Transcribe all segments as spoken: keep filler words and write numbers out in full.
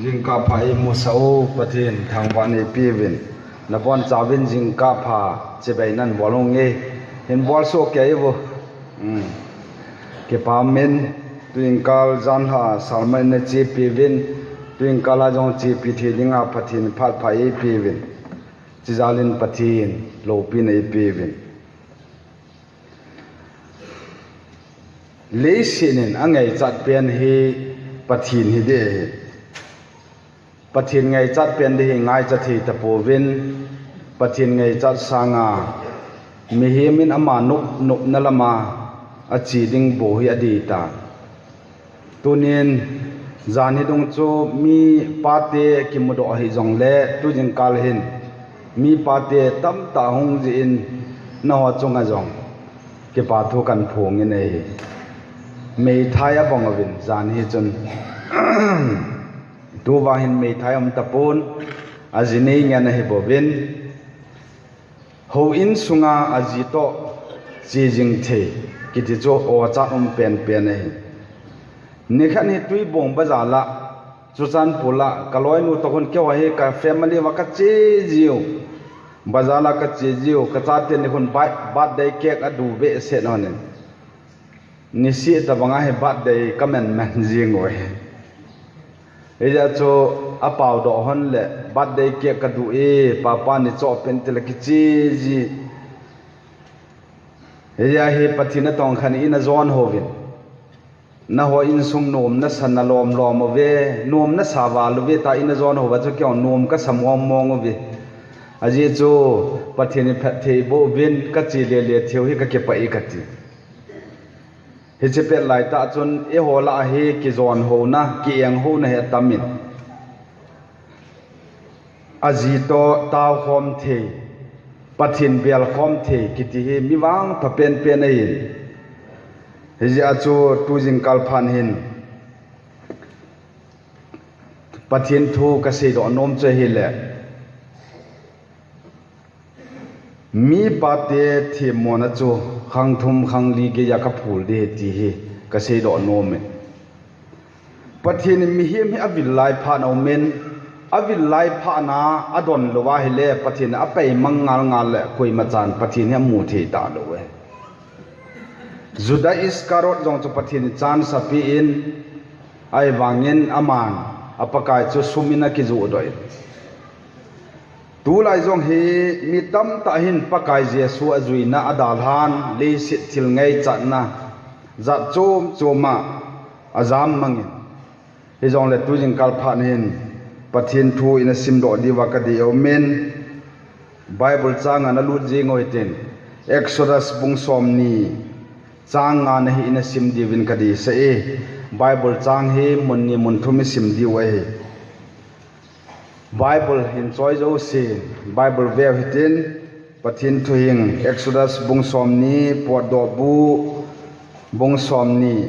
Jingkah pha eimusah u, Pathen thangvah neipeuvin. Nabonchauvin jingkah pha chibai nanbol u nge. Hinbol soh kei uvo. Hmm. Kipah in, tujingkal janhi a sermon nachepiuvin, tujingkal a jong chepi thei dinga Pathen phat pha eipeuvin. Chujalin Pathen loupina eipeuvin. Leiset in angaichat pen hi Pathen hiding ahi. Pathen ngaichat pen ding hi ngaicha thei tapouvin, Pathen ngaichat sanga mihem in ama nop, nopna lama ache ding bou hi adeitai. Tunin, jan hi dung chu mi pate kimudoh ahi jongle, tujingkal hin mi pate tamtah hung jin, nangho chunga jong kipa thu kahin phong in ahi. Meithai abang uvin, jan hi chun. Tuvang hin meithai um tapon, aji nei ngen ahi bouvin. Houin sunga aji toh che jing thei kiti chu ochat um penpen ahi. Nikhat hi Tuibong bazar a, Churachandpur a, kaloinu toh khun keiho hi ka family uva kache jiu. Bazar a kache jiu, kachate ni khun bai-, birthday cake adu behseh lhonin. Niseh tabanga hi birthday kamen men jing uve. Hijeh chun apao doh hon le birthday cake kadu e, papa nei choh pen tile kiche ji. Hijeh hin Pathen atong khat in ajon houvin. Nangho insung nom nasa nalom lom uve, nom nasa val uve tia in ajon houva chu keiho nom kasa mong mong uve. Ajeh chu Pathen in phatthei boh uvin kache lele theiu hi kakipah e kati. Hiche pet laitah chun eiho lah a hi kijon houna, ki-eng houna hi atamin. Aji toh tao khom thei, Pathen bel khom thei kiti hi mi vangpha penpen ahin. Hijeh a chu tujingkal phat hin Pathen thu kasei doh nom chu ahile. Mi pate themmona chu khang thum khang li geiya kaphul ding ahi ti hi kasei doh nom e. Pathen in mihem hi avil lai phat a um in, avil lai phat a adon lou ahile Pathen in apeimang ngal ngal le koima chan Pathen hi amu thei talou e. Judas Iscariot jong chu Pathen in chance apen, ahivangin aman a Pakai chu sum in akijoh doh in. Tulai jong hi mi tamtah hin Pakai Jesu ajuina adalhan, leiset thil ngaichatna jat chom chom a ajam mangin. Hijongle tujingkal phat hin Pathen thu ina simdoh diuva kadei aumin, Bible chang a nalut jing u hitin, Exodus bung somni chang nga na hi ina sim diuvin kadeisah e. Bible chang hi mun ni mun thum isim diu ahi. Bible hin choi jouse, Bible veu hitin, Pathen thu hin Exodus bung somni, Potdohbu bung somni,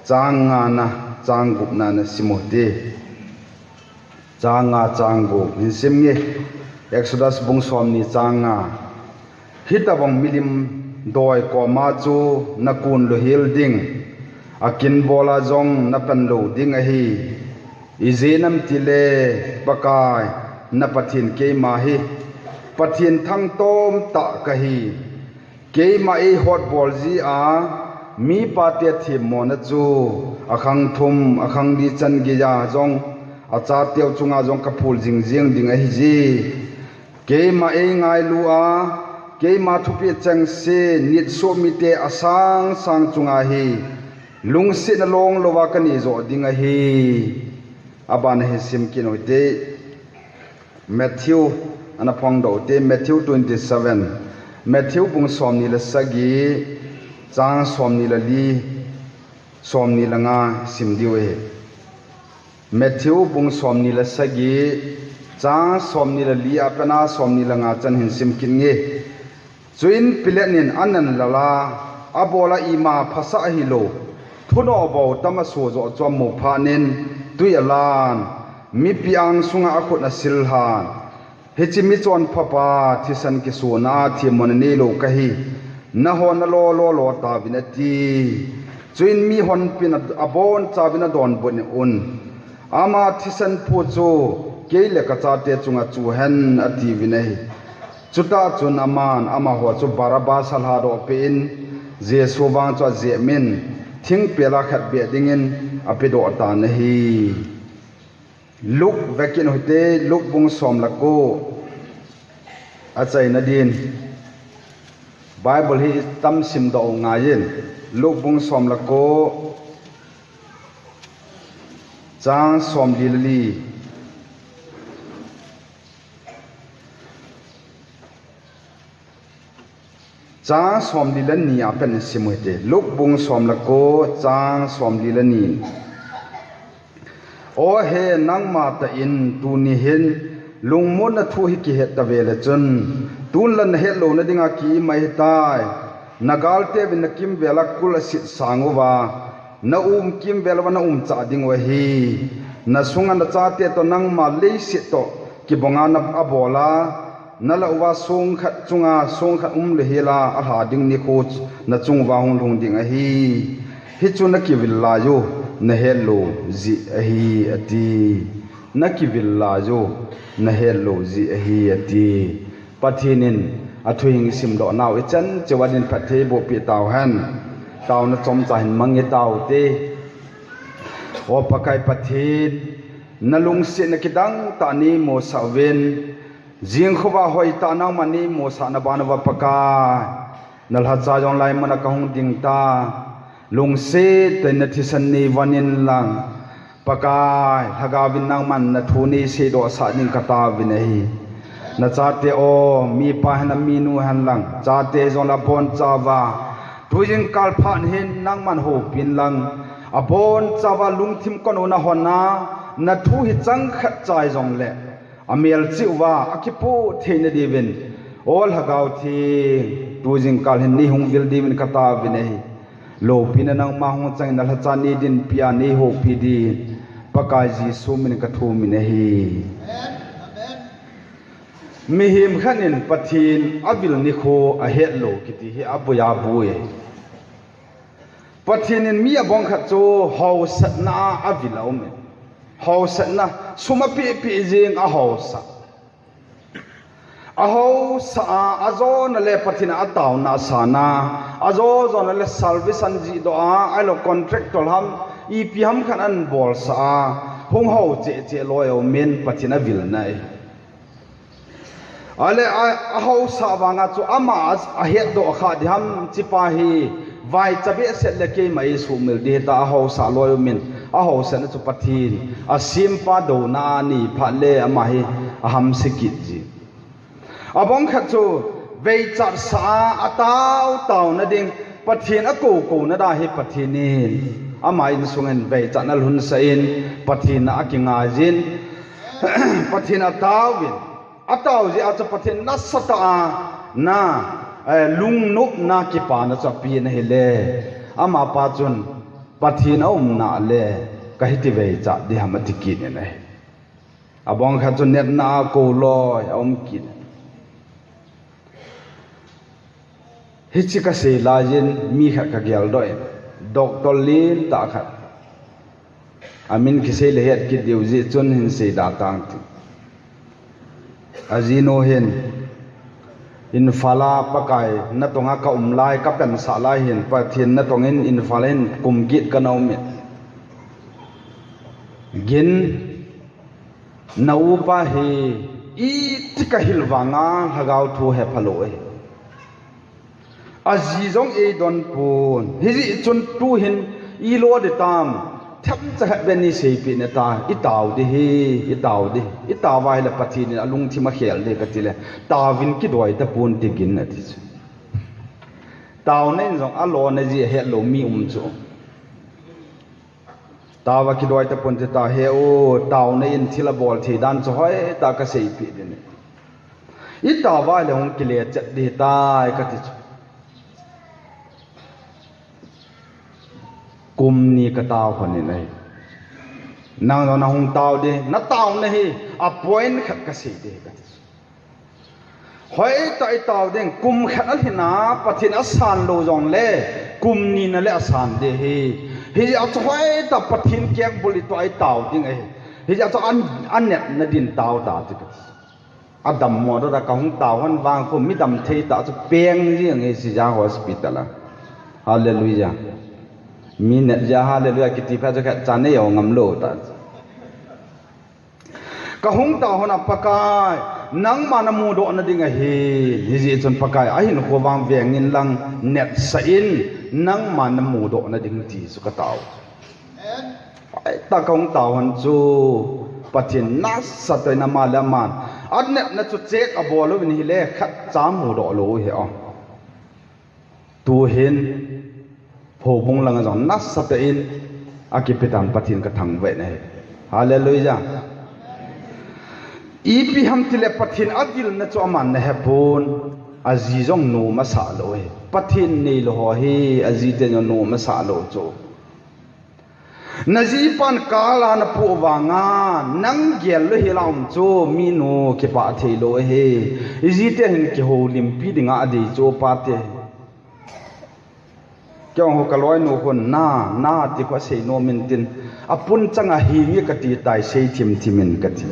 chang nga na, chang gup na nasim u hite. Chang nga, chang gup hin sim nge. Exodus bung somni chang nga. Hitobang milim doi koma chu nakun louhel ding, akin bola jong napan lou ding ahi. Ijeh inem itile Pakai na Pathen keima hi Pathen thangtom tah kahi. Keima eihotbol jeh a, mipate themmona chu akhang thum, akhang li chan geiya jong achateu chunga jong kaphul jing jeng ding ahi je. Keima eingailu a, keima thupeh chengse nit soh mite asang sang chunga hi lungsetna long louva kanei joh ding ahi. Abana hi sim kit u hite. Matthew ana phongdoh u hite, Matthew twenty seven. Matthew bung somni le sagi, chang somni le li, somni le nga sim diu ahi. Matthew bung somni le sagi, chang somni le li a pat a somni le nga chan hin sim kit nge. Chuin Pilate in anan lal a, abola ima phasah hilou thunoh bou tam asoh joh chu amu phat in, tui alan, mipi angsunga akhut asil lhan, Hiche michonpha pa thisan kisona themmona neilou kahi, nahon nalo lo lo tauvin ati. Chuin mihonpin abonchauvin adonbut un. Ama thisan phu chu kei le kachate chunga chu hen, atiuvin ahi. Chutah chun aman amaho chu Barabbas alhadoh peh in, Jesu vang chu ajep in, thingpel a khat beh dingin apedoh tan ahi. Luke vekit u hite, Luke bung som le ko, achaina din. Bible hi itam simdoh u ngaiyin. Luke bung som le ko, chang somli le li. Chang somli le ni a pen isim u hite. Luke bung som le ko, chang somli le ni. O he, nangma tah in tuni hin lungmonna thu hi kihet tave le chun, tun la nahet louna dinga ki-im ahitai. Nagalte uvin nakimvel a kul asit sang uva, na um kimvel uva na umchah ding u ahi. Nasunga nachate toh nangma leiset toh kibonga na abol a, nalah uva song khat chunga song khat umlou hela alha ding nikho nachung uva hung lhung ding ahi. Hichu nakivil lai u nahet lou jeh ahi, ati. Nakivil lai u nahet lou jeh ahi, ati. Pathen in athu hing isimdoh nau ichan cheh uva din phatthei eiboh peh tauhen. Taona chomcha hin mang itaute. O Pakai Pathen, nalungsetna kidang tah neimusah uvin, jingkhovah hoitah nangman neimusah na ban uva Pakai, nalhacha jong lai muna kahung ding ta. Lungset tah in nathisan neivon in lang, Pakai, Lhagaovin nangman nathu neiseidoh sah ding kataovin ahi. Nachate o, mipa hen lang minu hen lang, chate hijongle abonchauva, tujingkal phat hin nangman houpin lang, abonchauva lungthim kon u nahon a, nathu hi chang khat chai jongle amelchih uva akipoh theina diuvin, O Lhagao Theng, tujingkal hin neihung vil diuvin kataovin ahi. Loupina nangma hung changin nalhacha neidinpi a neihoupi din Pakai Jesu min in kathumin ahi. Mihem khat in Pathen avil nikho ahet lou kiti hi aboi aboi. Pathen in mi abang khat chu haosatna a avil aume. Haosatna, sum apeh peh jeng a haosa. Ahaosa a, ajona le Pathen a ataona asana, ajo jona le service anjihdoh a, ahilou contractor ham, ipi ham khat anbolsa a, hung hao cheh cheh loi aumin Pathen avilna ahi. Ale a, ahaosa vanga chu ama a, ahetdoh kha diham, hichepa hi vaicha behseh le keima eisuhmil ding hita, ahaosa loi aumin, ahaosatna chu Pathen, asempa douna a nei phat le ama hi ahamse kit ji. Abang khat chu veichat sa a, atao taona ding, Pathen akou kouna da hi Pathen in ama insungin veichatna alhunsah in, Pathen a akingaiyin, Pathen ataovin, atao jeh a chu Pathen nasatah a na, eh, lungnopna kipana chu apen ahile, amapa chun Pathen aumna le kahiti veichat diham ati kit in ahi. Abang khat chu netna a kou loi aum kit. Hiche kasei laiyin mi khat kageldoh in, doctor lentah khat. Amin kisei le het kit diu jeh chun hin seida tang ti. Ajinu hin Imphal a Pakai natonga kaum lai, kapensah lai hin, Pathen natongin Imphal a hin kum get kana umin. Gin, na upa hi iti kahil vanga Lhagao thu hephalou ahi. Aji jong eidon pon. Hijeh chun tuhin ilo ding tam, themcha khat beh neiseipeh in ata, itao ding hi, itao ding hi. Itaova ahile Pathen in alungthim akhel ding katile, taovin kidoi tapon ti Gin ati chu. Taona in jong alona ji ahetlou mi um chu. Taova kidoi tapon ti ta, he u, taona in thil abol thei dan chu hoitah kaseipeh ding. Itaova le hung kile chet ding tai kati chu. Kum ni katao lhon in ahi. Nang jong nahung tao ding, nataona hi a point khat kasei ding kati chu. Hoitah itao ding, kum khat alhin a Pathen asan lou jongle, kum ni na le asan ding ahi. Hijeh a chu hoitah Pathen keng bul itoh a itao ding ahi. Hijeh chun an, an net na din tao ta chu. Adam mo da ka hung tao hon vang khu mi dam thei ta chu peng jing hi si ja hospital a. Hallelujah. Mi net ja hallelujah kiti pha chu khat cha nei o ngam lo ta. Ka hung tao hon a Pakai, nangma na mudoh na ding ahi, hijeh chun Pakai, ahin khu vang veng in lang net sa in, nangma na mudoh na ding ti chu ka tao. Ai, ta ka hung tao hon chu, Pathen nasa tah in ama le aman. A net na chu check a bol u in hile khat cha mudoh lo hi o. Tu hin, houbung lang a jong nasa tah in, a kipetan Pathen ka thangvah na hi. Hallelujah. Ipi ham tile Pathen a vil na chu aman na he pon, a ji jong nom a sa lo hi. Pathen nei lo ho hi, a ji te jong nom a sa lo chu. Na jipan kala na pu vanga, nang gel lo hi la um chu, mi nu kipah thei lo hi. I ji te hin kihoulimpi dinga a dei chu pa te. Kei ho ka loi nu khun na, na ti kho sei nom in tin. A pun chang a hi nge ka ti tai sei thim thim in ka ti.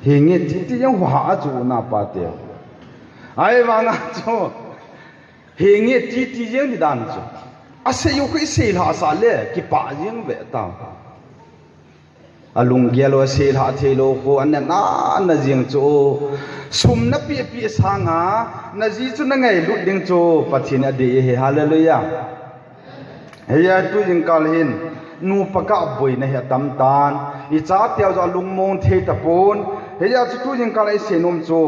Hi nge ti ti jong ha a chu na pa te. Ai vanga chu. Hi nge ti ti jeng ni dan chu. A sei u khu i sei lha sa le, kipah jeng ve ta. A lunggel u a sei lha thei lo khu, a na na na jeng chu. Sum na pi pi sanga, na ji chu na ngailut ding chu, Pathen a dei hi, hallelujah. Hijeh a tu jingkal hin, nupa kah boina hi atam tan. I chateu jong lungmong thei tapon. Hijeh a chu tu jingkal a i sei nom chu.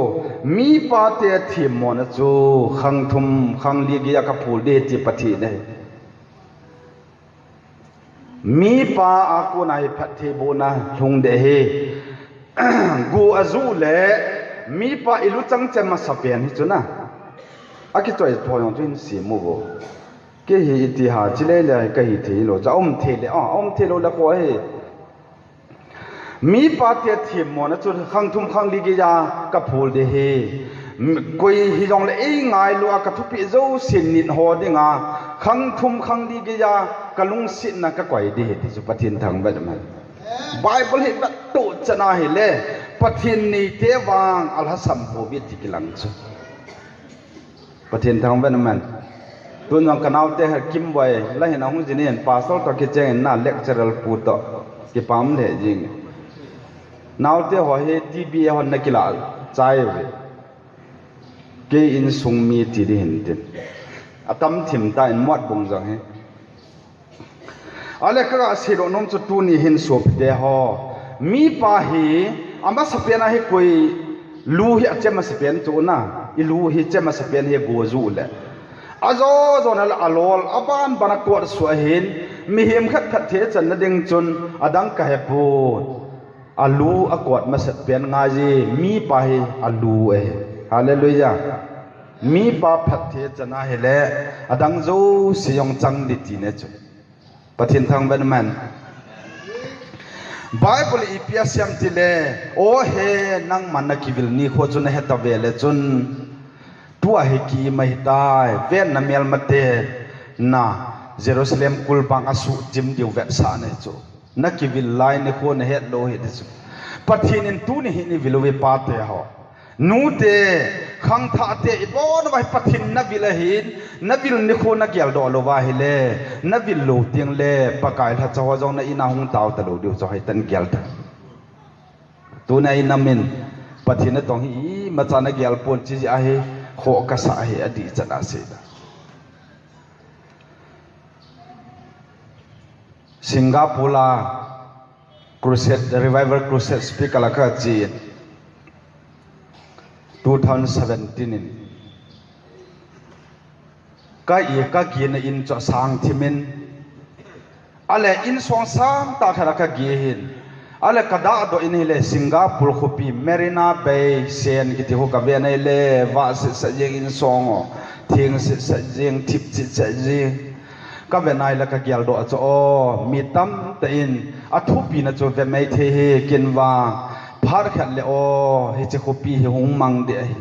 Mipa te themmona chu. Khang thum, khang li geiya ka phul ding ti Pathen ahi. Mipa a kona hi phattheibohna lhung ding ahi. Gu a ju le, mipa i luchang chem masapen hi chu na. A kichoi tho jong chu hin sei mo vo. Kei hi iti ha, chi lele ka hi thei lo, cha um thei le, a, um thei lo le ko hi. Mipa te themmona chu khang thum khang li geiya ka phul ding hi. M-, koi hi jong le ei ngailu a ka thupeh jouse nit ho dinga, khang thum khang li geiya ka lungsetna ka koi ding hi ti chu Pathen thangvah man. Bible hi vet to chana hi le, Pathen neite vang a lhasam pouve ti kilang chu. Pathen thangvah man. Tun jong ka naote ha Kimboi, la hin ahung jin in, pastor to kicheng in na lecturer pu to. Kipah le jing. Naote ho hi T B A hon na kila chai ve. Kei insung mi ti ding hin tin. Atam thim ta in Motbung jong hi. Ale ka ga seidoh nom chu tuni hin sopite ho. Mipa hi, amasapen a hi koi lu hi a chem masapen chu na. I lu hi chem masapen hi gu a ju le. A jo jo na le a lol, a ban ban a kot suh a hin. Mihem khat phatthei channa ding chun a dang ka he pon. A lu a kot masapen ngai ji, mipa hi a lu e. Hallelujah. Mipa phatthei chana hi le, a dang jouse jong chang ding ti ne chu. Pathen thangvah man. Bible ipi asei em tile, o he, nangma na kivil nikho chu na he ta ve le chun, tua hi ki mai tai, ven na melmate, na Jerusalem kulbang a suhchim diu vetsah ne chu. Na kivil lai nikho na het lou hi ti chu. Pathen in tuni hin i vil uve pate ho. Nute, khangthah te, i bon uva hi Pathen na vil ahin, na vil nikho na geldoh lou va hi le, na vil lou teng le, Pakai lhacha ho jong na in a hung tao ta lou diu chu hi tan gel ta. Tuna i nam in, Pathen na tong hi, imacha na gel pon chi ahi, kho ka sa hi, a di chan a sei da. Singapore la, Crusade, Revival Crusade speaker la ka chi in two thousand seventeen in ka i ka ki na in chu sang thimin ale in song sang ta kha la ka gi hin ale ka da do in hi le Singapore khopi Marina Bay Sands kiti ho ka ve nei le va se sa jing in song o thing se sa jing thip se sa jing Ka ve nai le ka geldoh chu aw, mi tamtah in a thupina chu ve mai thei hi kin vang, phat khat le aw, hiche khopi hi hung mang ding ahi.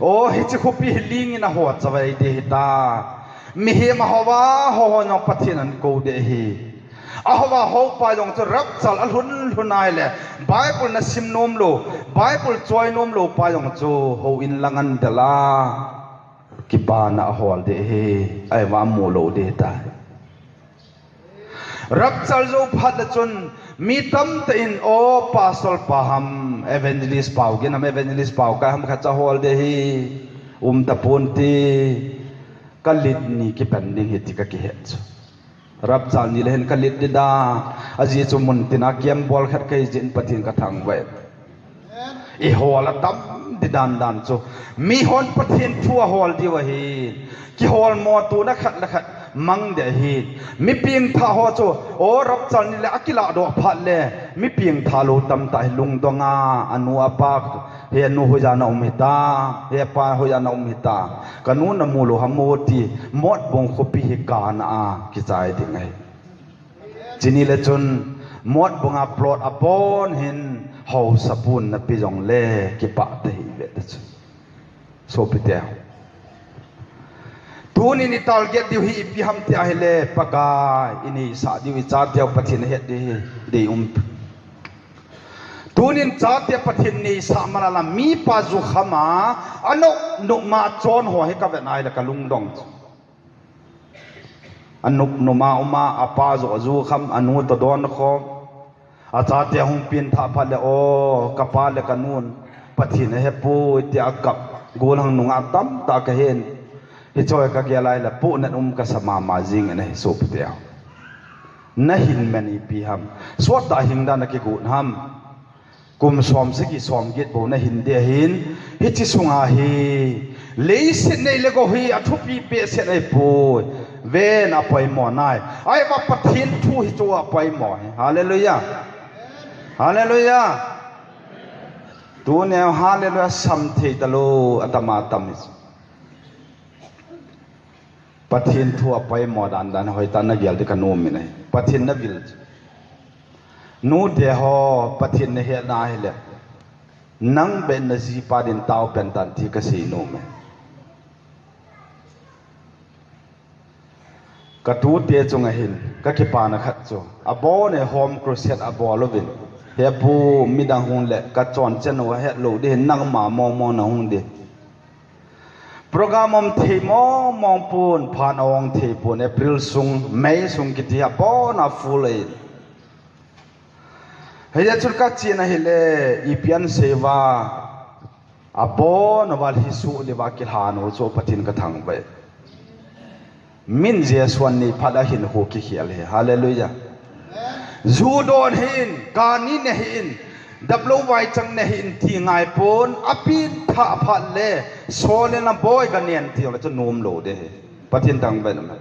Aw, hiche khopi hi ling in a ho chavai ding ahi ta. Mihem a ho va, ho ho jong Pathen in akou ding ahi. Ahova houpa jong chu rapture alhun lhun ahile, Bible nasim nom lou, Bible choi nom lou pa jong chu houin lang ahin del a, kibana ahol ding ahi, ahivang amu lou ding ahitai. Rapture jou phat le chun mi tamtah in, o pastor pa ham, evangelist pau gin ham, evangelist pau kai ham khat chu ahol ding ahi, um tapon ti, kalet ni kipan ding ahi ti kakihet chu. Rapture ni le hin kalet ding ahi, ajeh chu muntina kiam bol khat kahi jeh in Pathen kathangvah e. Ihol atam ding dan dan chu. Mihon Pathen thu ahol diu ahi. Kiholmo tona khat le khat mang ding ahi. Mi pengthah ho chu, o rapture ni le akilah doh phat le, mi pengthah lou tamtah hi lungdong a, anu apa, he nu hoiya na um hita, he pa hoiya na um hita. Kanu namu lou ham o ti, Motbung khopi hi kana a kichai ding ahi. Chuni le chun, Motbung a plot abon hin haosapu napi jongle kipah tahih ve ti chu. Sopite ho, tunin i target diu hi ipi ham ti ahile, Pakai, ineisah diu ichateu Pathen ahet ding ahi, deium. Tunin chate Pathen neisah man a la mipa jukham a, anop nop ma chon ho hi kavet na ahile kalungdong chu. Anop nop ma um a, apa joh ajukham, anu toh donkhom. Achate ahung pengthah phat le, o, kapa le kanun Pathen ahepoi tia akap. Golhang nungah tamtah kahin. Hiche hi kagel a ahile pohnat um kasa mama jing in ahi sopite ho. Nahin man ipi ham? Sottah hing dan nakigot ham? Kum somsagi somget bou nahin ding ahin, hiche sunga hi leiset nei le gou hi athupi behseh ahipoi. Ven, apoimo nai. Ahivang Pathen thu hichu apoimo ahi. Hallelujah. Hallelujah. Tunia hallelujah sam thei talou atama tam hi. Pathen thu apoimo dan dan hoitah nagel ding kanom in ahi. Pathen navil. Nute ho, Pathen nahet na ahile, nang beh in najipa din tao pen tan ti kasei nom e. Katute chunga hin kakipana khat chu, abon e home crusade abol uvin, he pu, midang hung le kachonchen u ahet lou ding hin nangma mong mong nahung ding. Program um thei mong mong pon, phat aong thei pon, April sung, May sung kiti abon a full ahi. Hijeh chun kachen ahile, ipi asei uva, abon uva hisu liva kilhan u chu Pathen kathangvah e. Min Jesu anei phat a hinkho kikhel hi. Hallelujah. Ju don hih in, kani ne hih in, daplou vaichang ne hih in ti ngai pon, apengthah phat le, Saul in aboi kanen ti le chu nom lou ding ahi. Pathen thangvah in um hen.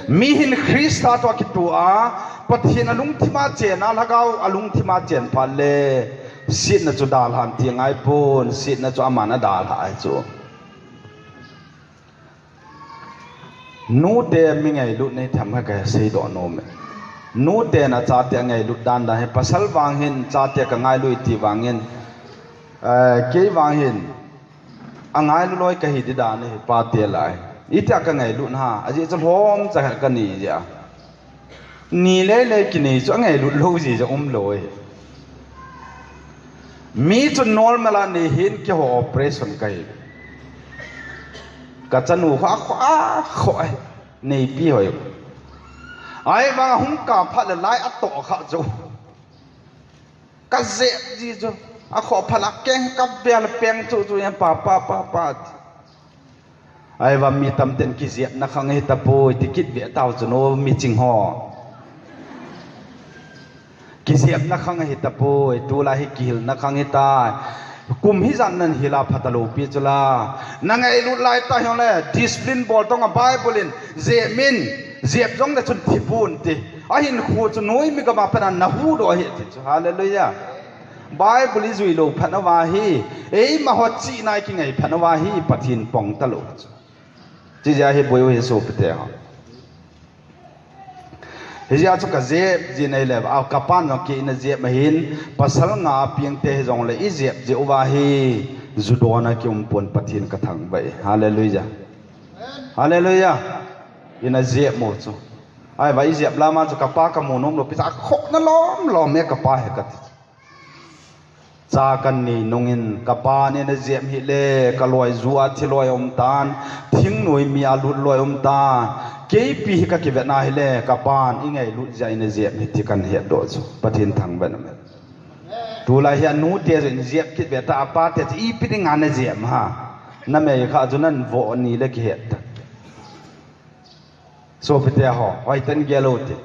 Mi hin Christa toh kitoh a, Pathen alungthim a chen a, Lhagao alungthim a chen phat le, setna chu dalhan ti ngai pon, setna chu aman adalhah ahi chu. Nute mi ngailut nei tham kha kasei doh nom e. Nute in achate angailut dan dan hi, pasal vang hin chate kangailut ti vang hin, eh, kei vang hin angailut loi kahi ding dan hi pate lai. Itia kangailut ham, ajeh chu lhomcha khat kanei jeh a. Ni lele kinei chu angailut lou jeh jong umlou e. Mi chu normal a nei hin keiho operation kahi. Kachanu kho, akho, akho e. Neipi hoi. Ahivang ahung kap phat le lai atoh kha chu. Kajep ji chu. Akho phat le akeng kavel peng chu chu jeng pa, pa, pa, pa. Ahivang mi tamtah in kijepna khang hitapoi, ti kit ve tau chu no miching ho. Kijepna khang hitapoi, tulai hi kihilna khang hitai. Kum hijat nan hil a phatalou pi chu la. Nangailut lai tah jongle, discipline bol tonga Bible in, jep in, jep jongle chun thipon ti. Ahinkho chu noimi gam a pat a nahuhdoh ahi ti chu. Hallelujah. Bible ijui lou phat uva hi, eima ho chihna ikingai phat uva hi, Pathen pang talou chu. Chijeh a hi boi u hi sopite ho. Hijeh a chu kajep jin ahile, a kapan jong kei in ajep ahin, pasal nga a pengte hijongle ijep jeh uva hi, ju don a kium pon Pathen kathangvah e. Hallelujah. Hallelujah. Ina jep mo chu. Ahivang ijep lama chu kapa kamu nom lou, pisa khoh na lom lom e kapa hi kati. Cha kanei nungin, kapa nei najep hih le, kaloi ju a thi loi um tan, thingnoi mi a lut loi um tan, keipi hi kakivet na hile, kapan ingailut jeh a eina jep hi ti kahin hetdoh chu. Pathen thangvah in. Tulai hi anute jong in jep kit ve ta, apate chu ipi dinga najep ham. Namei kha chu nanvoh ni le kihet ta. Sopite ho, hoiten gel u hite.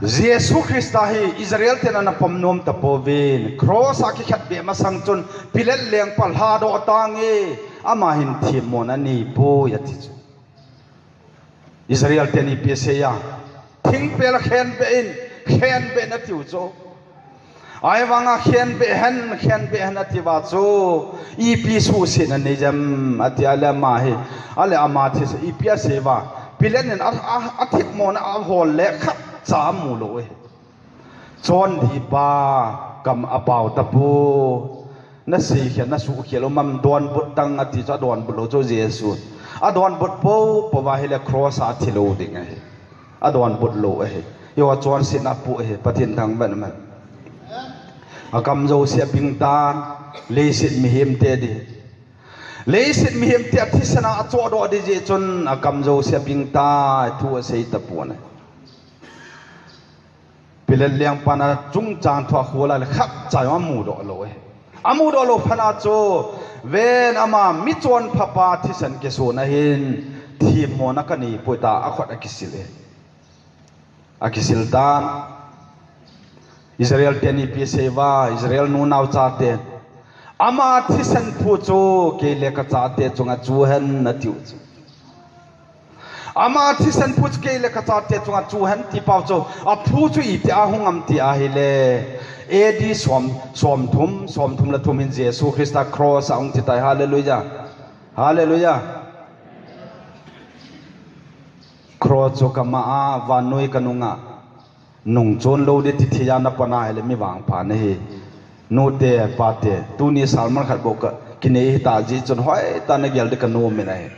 Jesu Christa hi Israel ten ana pom nom tapouvin, cross a kikhetbeh masang chun, Pilate lengpa lhadoh tange, ama hin themmona neipoi ati chu. Israel ten ipi asei a, thingpel a khenbeh in, khenbeh in atiu chu. Ahivanga khenbeh hen, khenbeh hen atiuva chu, ipi suhsetna nei ham, atia le ama hi, ale ama thisa ipi asei uva, Pilate in a, a, athemmona ahol le khatcha amu lou e. Chondihpa kam apao tapoi. Nasei khel, nasuh khel um am, donbut tang ati chu, adonbut lou chu Jesu. Adonbut poupou va hile cross a athi lou ding ahi. Adonbut lou ahi. Hiho chonsetna apoh ahi, Pathen thangvah in. Akam jouse abing tan, leiset mihemte di. Leiset mihemte athisan a achohdoh di jeh chun akam jouse abing tai, thu asei tapon ahi. Pilate lengpan achungchang thu akhol a le khatcha jong amudoh lou e. Amudoh lou phat a chu, ven ama michonphapa thisan kisona hin themmona kaneipoi tia akhut akisil e. Akisil tan. Israel ten ipi asei uva, Israel nunao chaten, ama thisan phu chu kei le kachate chunga chu hen atiu chu. Ama thisan phu chu kei le kachate chunga chu hen ti pau chu, aphu chu itia hung am ti ahile, A D som, somthum, somthum le thum hin Jesu Christa cross a hung thi tai. Hallelujah. Hallelujah. Cross chu kama a, vannoi kanunga nungchon lou ding ti thei a napan ahile mi vangpha nahi. Nute, pate, tuni sermon khat bou ka, kinei hita jeh chun hoitah in nagel ding kanom in ahi.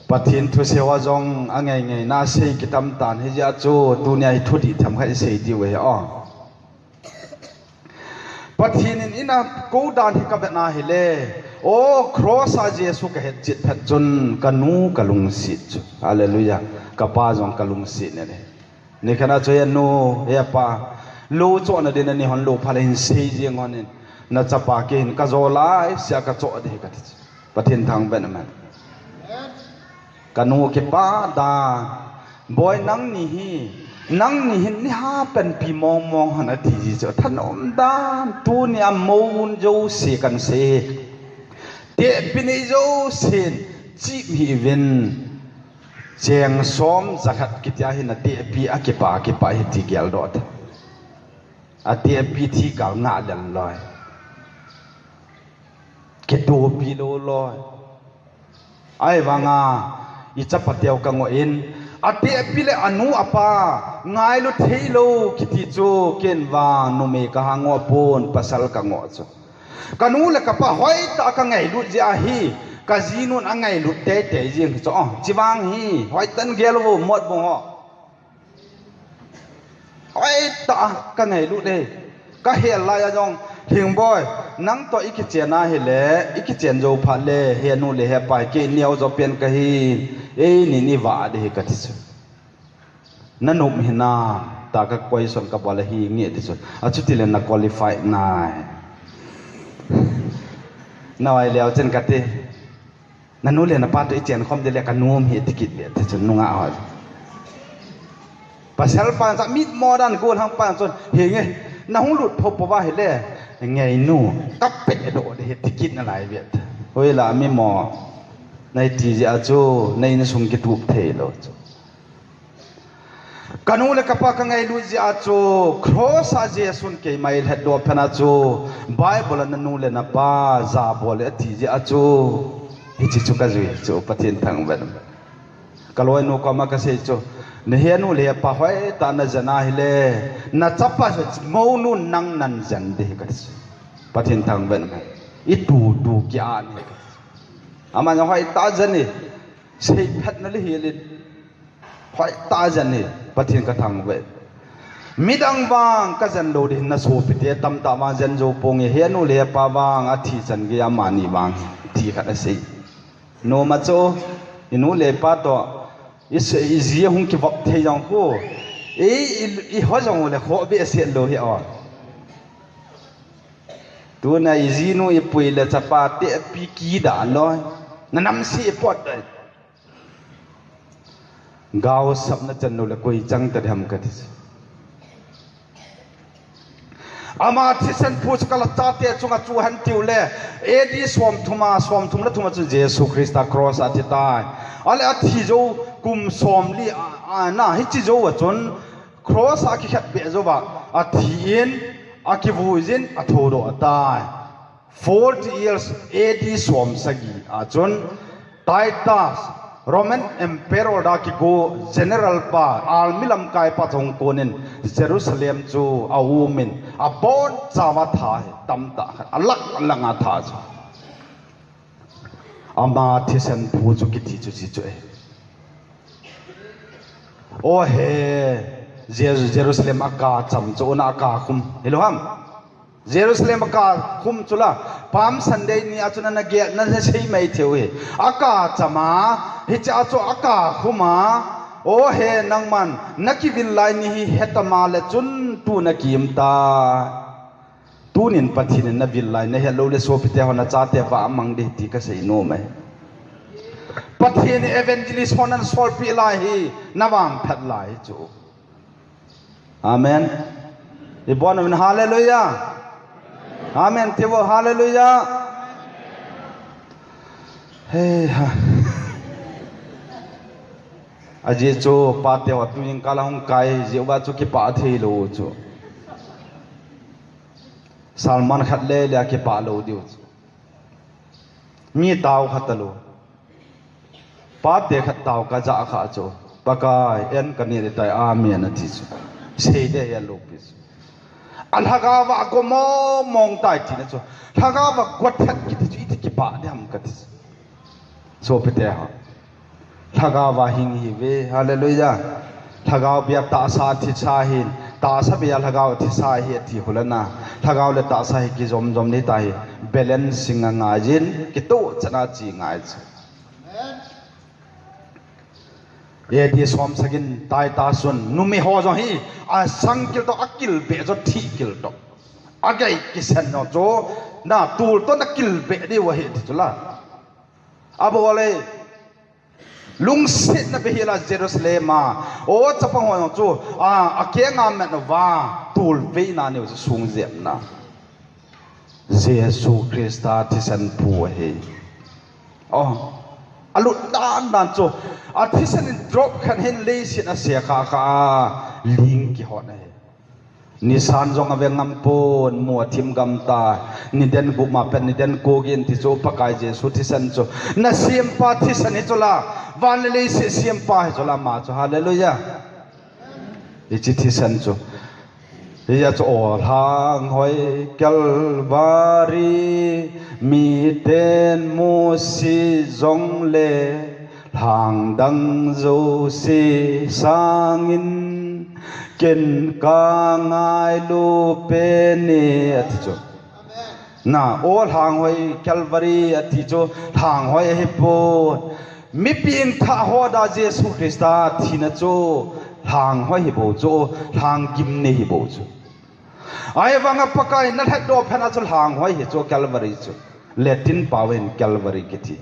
Pathen thusei ho jong angaingai na sei kitam tan hijeh a chu tunia hi thudih themkhat isei diu ahi o. Pathen in eina kou dan hi kavet na hile, o cross a Jesu kahet chet phat chun kanu kalungset chu. Hallelujah. Kapa jong kalungset in ahi. Nikhat a chu, he nu, he pa, lou chohna din a nei hon lou phat le hin sei jeng hon in, nachapa kei hin kajo laisea kachoh ding ahi kati chu. Pathen thangvah in. Kanu kipah dan, Boi nangni hi, nangni hin neiha panpi mong mong hon ati ji chu. Thanom dan, tunia mou jouse kahin sei. Tehpi nei jousen, chip hih uvin. Cheng som jakhat kitia hi natehpi a kipa, kipa hi ti geldoh ta. Atehpi thikal ngah lel loi. Kitopi lou loi. Ahivanga, ichapateu kangoh in, atehpi le anu apa, ngailu theilou kiti chu, ken vang numei kaha ngoh pon, pasal kangoh chu. Kanu le kapa hoitah a kangailut jeh ahi, kajinun angailut teitei jeng hi chu. O, chivang hi, hoitah in gel uvo, mot bung ho. Hoitah a kangailut e. Kahel lai a jong, Lhingboi, nangtoh ikichen ahile, ikichen jou phat le, he nu le he pa hi kei neo jo pen kahi, eini in ivah ding ahi kati chu. Nanop hinam, tia ka question kabol ahi nge ti chu. Achutile na qualify nai. Nahoi leu chun kati. Nanu le napa toh ichen khom ding le kanom ahi ti kit ve ti chu nungah ho. Pasal pa chu mitmo dan golhang pa chun, henge, nahung lut pho pho va hile, ngeinu, kapehdoh ding ahi ti kit nalai ve. Hoila mimo, naiti jeh a chu, na insung kitup theilou chu. Kanu le kapa kangailut jeh a chu, cross a Jesun keima eilhatdoh phat a chu, Bible a nanu le napa jabol e ati jeh a chu, hiche chu kajui chu, Pathen thangvah in. Kaloinu koma kasei chu, nahe nu le pa hoitah a najen ahile, nachapa chu mounun nang najen ding ahi kati chu. Pathen thangvah in. Itu tu kia ni. Ama hoitah a jen e. Seiphat na le hi le. Hoitah jen hi, Pathen ka thangvah e. Midang vang ka jen lou ding na sopite tamtah vang jen jou ponge, he nu le pa vang athi chan gei amani vang thi khat asei. Noma chu, i nu le pa toh, i se, i ji hung kivop thei jong khu. I, i, i ho jong le kho be se lou hi o. Tuna i ji nu i pui le chapa te pi ki da loi. Na nam si i pot dai. Gao sapna chan lou le koi chang ta diham ka ti. Ama thisan phu chu ka la chate chunga chu han tiu le. A D som thum a, som thum le thum a chun Jesu Christa cross a thi tai. Ale a thi jou kum som li a, a na hi chi jou a chun cross a kikhat be jou va a thi in a kivui jin a tho doh a tai. Forty years A D som sagi a chun Titus, Roman Emperor da kigo general pa, army lamkai pa chong konin Jerusalem chu a umin, a bon chawa tha hi tamtah khat, a lak langa tha chu. Ama thisan phu chu kiti chu chi chu e. O he, Jeru-, Jerusalem a ka cham chu una a ka khum. Hilo ham? Jerusalem a ka khum chu la, Palm Sunday ni a chun ana gel, na, na sei mai theu hi. A ka cham a, hiche a chu a ka khum a, o he nangman, na kivil lai ni hi hetama le chun tu na kim ta. Tunin Pathen in na vil lai, na het lou le sopite ho na chate va mang ding ti ka sei nom e. Pathen in evangelist ho na solpeh lai hi, na vangphat lai chu. Amen. I bon amen, hallelujah. Amen. Ti vo, hallelujah. Hey, ha. Ajeh chu pate ho tuin kala hung kai jeh uva chu kipah thei lou chu. Sermon khat le le a kipah lou diu chu. Mi tao khat talou. Pate khat tao ka ja kha chu. Pakai, en ka ni le tai, amen ati chu. Sei de he lou pi chu. A lhagao va go mong mong tai ti na chu. Lhagao va go that kiti chu iti kipah de ham ka ti chu. Sopite ho. Lhagao va hing hi ve, hallelujah. Lhagao bia tahsa thisa hin, tahsa bia lhagao thisa hi ati hulana. Lhagao le tahsa hi kijom jom ni ta hi, balancing a ngai jin, kitoh chana chi ngai chu. A D som sagin Titus chun, numei ho jong hi, a sang kil toh, a kil be jo thi kil toh. A gai kisen no jo, na tul toh na kil be di wa hi ti chu la. A bo le, Lungsetna behela Jerusalem a, o chapang ho jong chu, a, a kenga met uva, tulveina neo chu sungjepna. Jesu Christa thisan phu ahi. O, a lut dan dan chu, a thisan in drop khan hin leiset a se kha kha a, ling kihot ahi. Nisan jong ave ngam pon, mu a thim gam ta, niden gup ma pen, niden ko gin ti chu, Pakai Jesu thisan chu. Na siampa thisan hi chu la, van le leiset siampa hi chu la, ama chu, hallelujah. Hiche thisan chu. Hia chu o lhanghoi Calvary, miten musit jongle, lhang dang jouse sangin, ken ka ngailu pen e, ati chu. Na, o lhanghoi Calvary ati chu, lhanghoi ahi pon. Mipi in thah ho da Jesu Christa thina chu, lhanghoi hi bou chu, lhang gimnei hi bou chu. Ahivanga Pakai na lhatdoh phat a chu lhanghoi hi chu Calvary chu. Latin pao in Calvary kiti.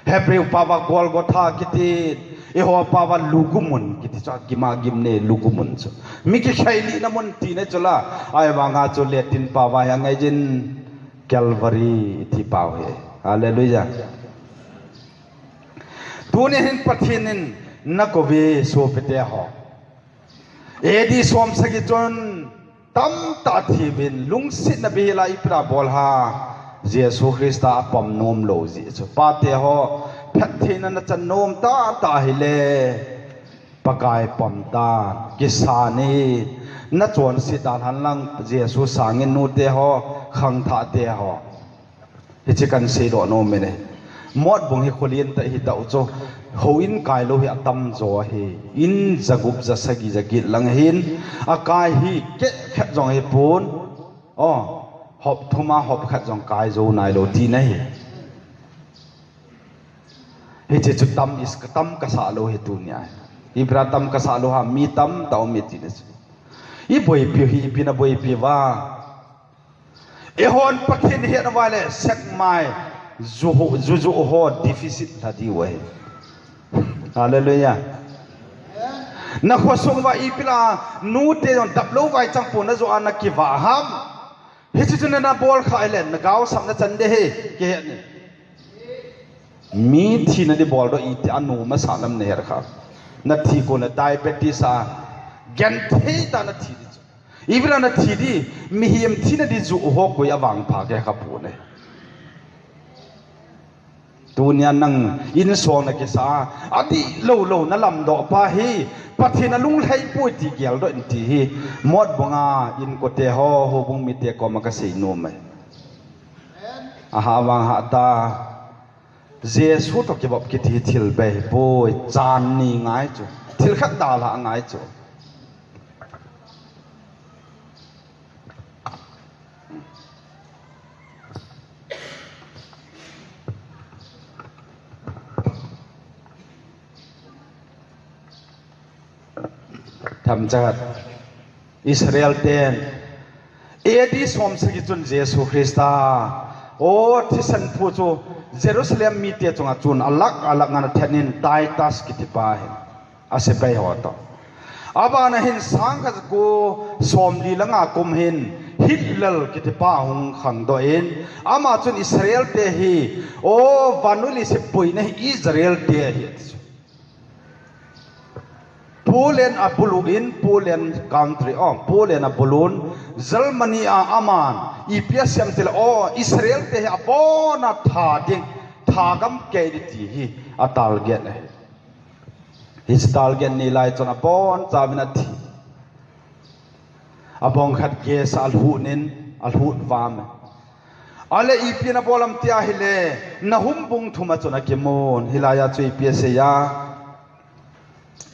Hebrew pao a Golgotha kiti, eiho pao a lugumun kiti chu, gima gimnei lugumun chu. Mi kikhai lihna mun tina chu la, ahivanga chu Latin pao a hi angai jin Calvary iti pao hi. Hallelujah. Tuni hin Pathen in na kouve sopite ho. A D som sagi chun tamtah thiuvin lungsetna behela ipi da bol ham, Jesu Christa a pom nom lou jeh chu. Pate ho, phattheina na chan nom tahtah hile, Pakai pom tan, kisan in, na chonset dan hen lang Jesu sangin nute ho, khangthah te ho. Hiche kan seidoh nom in ahi. Motbung hi kholin ta hi tau chu. Houin kai lou hi atam jo hi. In jagup jasagi jaget lang hin. Akai hi keh khat jong hi pon. O, hop thum a hop khat jong kai jo nai lou tina hi. Hiche chu tam is, tam kasa lou hi tunia. Ibra tam kasa lou ham, mi tamtah um e tina chu. Iboipi hi, ipi na boipi uva. Eihon Pathen hetna uva le, sekmai, ju, ju, ju ho deficit lha diu ahi. Hallelujah. Na khosung uva ipi la, nute jong dap lou vai chang pon na jo a na kivah ham. Hiche chu na, na bol kha ile, na gaosap na chan de hi, kihet ni. Mi thina di bol doh iti a nom asa lam na her kha. Na thi kon le diabetes a, genthei tah na thi di chu. Ipi la na thi di, mihem thina di ju ho koi a vangpha kei kha pon e. Tunia nang insung na kisa, adih lou lou na lamdoh pa hi, Pathen alunglhai poi ti geldoh in ti hi, Motbung a inkote ho, houbung mite koma kasei nom e. Aha vang hata, Jesu toh kivop kiti hi thil bei poi, chan ni ngai chu. Thil khat dalha ngai chu. Themcha khat. Israel ten A D som sagi chun Jesu Christa, o, thisan phu chu Jerusalem mite chunga chun alak alak ngan a then in Titus kiti pa hin. Asepai ho toh. Abana hin sang khat ja ko som li langa kum hin Hitler kiti pa hung khangdoh in, ama chun Israel te hi, o, vannoi leiset boina hi Israel te ahi, ati chu. Poland abulun, Poland country, o, Poland abulun, Germany a aman ipi asei em tile, o, Israel te hi abona tha ding, thagam kei ding ti hi a target ahi. Hiche target ni lai chun abonchauvin athi. Abong khat gas a alhut in, alhut vam e. Ale ipi na bol em tia hile, Nahum bung thum a chun akimun, hilai a chu ipi asei a.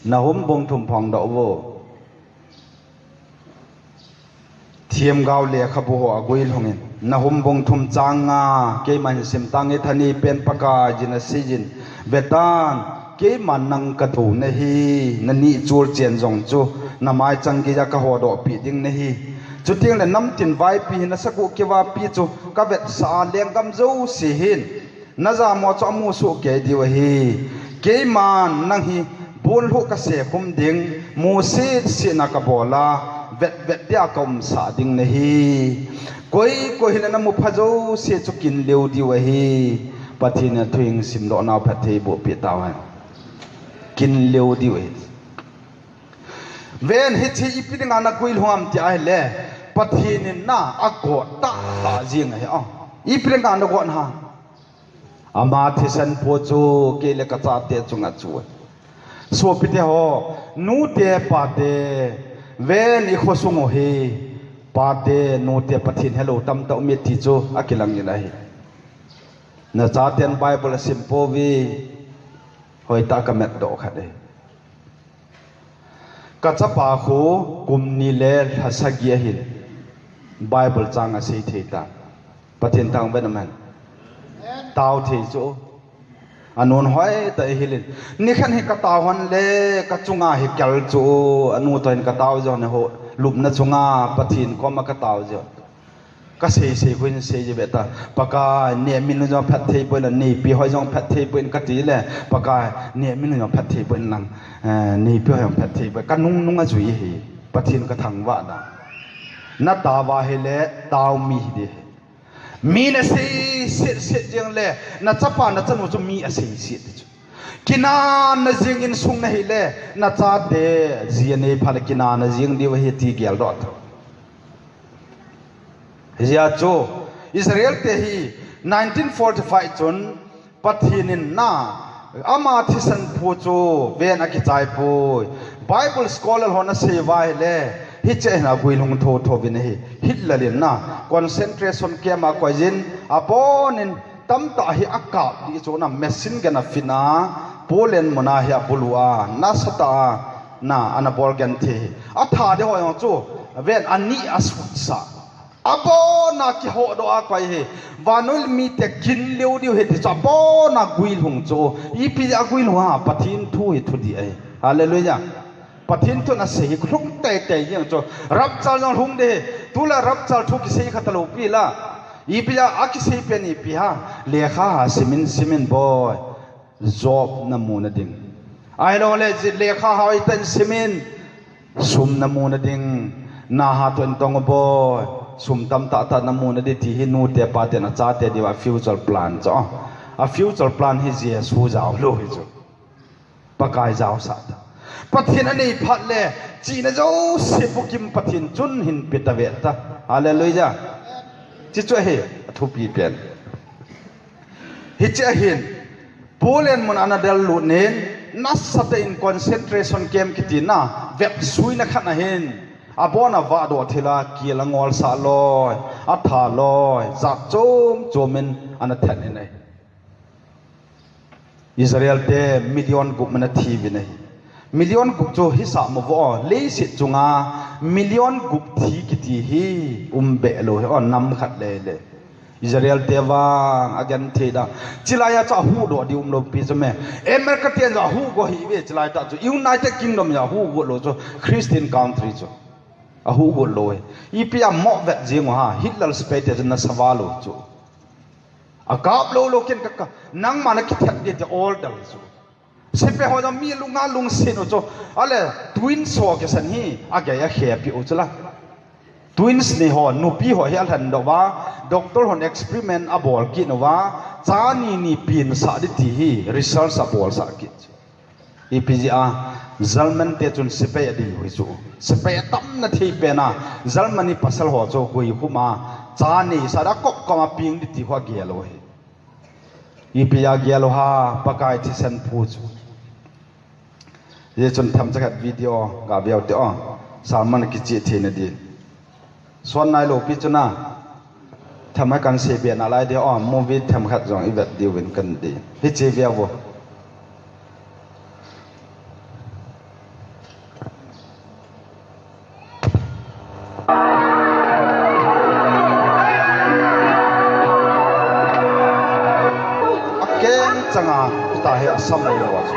Nahum bung thum phongdoh uvo. Themgao lekhabu ho aguilhung in, Nahum bung thum chang nga, keiman hin sim tange, Thani pen Pakaiyin aseiyin, vetan, keiman nang katou nahi, nanih chul chen jong chu namai chang geiya kahodoh peh ding nahi. Chuteng le namtin vaipi hin nasagoh keuva pi chu kavetsah a, lenggam jouse hin najamo chu amu soh kei diu ahi. Keiman nang hi bonlhoh kasei khum ding, mu sese na kabol a, vetvet dia kaumsah ding nahi. Koi koi hile namu pha jouse chu kin leo diu ahi. Pathen in athu hing simdoh nau phatthei boh peh tauhen. Kin leo diu ahi. Ven, hiche ipi dinga naguilhung em tia hile, Pathen in na agot tah tah jing ahi. O, ipi dinga nagot ham. Ama thisan phu chu kei le kachate chunga chu. Sopite ho, nute pate, ven ikhosung u hi, pate, nute Pathen helou tamtah um e ti chu akilang in ahi. Nachaten Bible asim pouve, hoitah kamat doh khat e. Kachapa khu kum ni le lha sagi ahin, Bible chang asei thei tan. Pathen thangvah in umhen. Tao thei chu. Anun hoitah ihil in. Nikhat hi katao hon le kachunga hi kel chu. Anu toh hin katao jong ho lupna chunga Pathen koma katao jong. Kasei sei khu hin seiji ve ta. Pakai, nehmin jong phatthei boh in, neipi hoi jong phatthei boh in kati le. Pakai, nehmin jong phatthei boh in lang. Eh, neipi hoi jong phatthei boh in. Kanung nung ajui hi. Pathen kathangvah dan. Natao va hile, tao mi hi di hi. Mi nasei set set jeng le, nachapa nachanu chu mi asei set di chu. Kinana jing insung nahile, nachate ji anei phat le kinana jing diu ahi ti geldoh ta. Hijeh chun, Israel te hi nineteen forty-five chun Pathen in na, ama thisan phu chu ven akichai poi. Bible scholar hon asei uva hile, hiche hin aguilhung thotho uvin ahi. Hitler in na, concentration camp a koiyin, abonin Tamtah hi akap dih chu na machine gun a fit a, Poland mun a hi abulu a, nasatah a, na, ana bol genthei hi. Atha ding ho jong chu, ven ani asutsah. Abona kihodoh a koi hi. Vannoi mite kin leo diu hi ti chu abona guilhung chu. Ipi aguilhung ham, Pathen thu hi thudih ahi. Hallelujah. Pathen thu nasei hi lhung teitei jeng chu. Rapture jong lhung ding hi. Tulai rapture thu kisei kha talou pi la. Ipi a, akisei pen ipi ham. Lekha ha simin, simin boi. Job namu nading. Ahilou le, lekha ha hoitah in simin. Sum namu nading. Naha toh in tong boi. Sum tamtah tah namu nading ti hi nute pate in achate diuva future plan chu. A future plan hi Jesu jao lou hi chu. Pakai jaosah ta. Pathen anei phat le, chihna jouse bukim Pathen chun hin pe tave ta. Hallelujah. Chi chu ahi, athupi pen. Hiche ahin, Poland mun ana del lut nin, nasatah in concentration camp kiti na, vepsuina khat ahin, abona vahdoh thil a, kil angolsah loi, atha loi, jat chom chom in ana then in ahi. Israel te million gup ana thi uvin ahi. Million gup chu hisah mo vo, leiset chunga million gup thi kiti hi um be lou hi, o, nam khat le le. Israel te vang agenthei da. Chilai a chu ahuhdoh ding umlou pi chu me. America te jong ahuhdoh hi ve chilai tah chu. United Kingdom jong ahuhdoh lou chu. Christian country chu. Ahuhdoh lou hi. Ipi a mo vet jing u ham. Hitler sepai te chu nasa val u chu. Akap lou lou ken ka ka. Nangma nakithet ding ti order chu. Sepai ho jong mi lunga lungset u chu. Ale twins ho kisan hi. Agei akhepi u chu la. Twins ni ho, nupi ho hi alhen doh uva. Doctor hon experiment abol kit uva. Cha ni ni pinsah ding ti hi. Research abolsah kit chu. Ipi jeh a, German te chun sepai adei u hi chu. Sepai atamna thei pen a, Germany pasal ho chu hui hum a, cha neisah a kop kop a peng ding ti ho agel u hi. Ipi a gel u ham, Pakai thisan phu chu. Hijeh chun themcha khat video ga veu te o, sermon kichih theina ding. Suan nailou pi chu na. Themcha kan sei be nalai ding o, movie themkhat jong i vet diuvin kan ding. Hiche veu vo. Akeng changa, tahi asam lou a chu.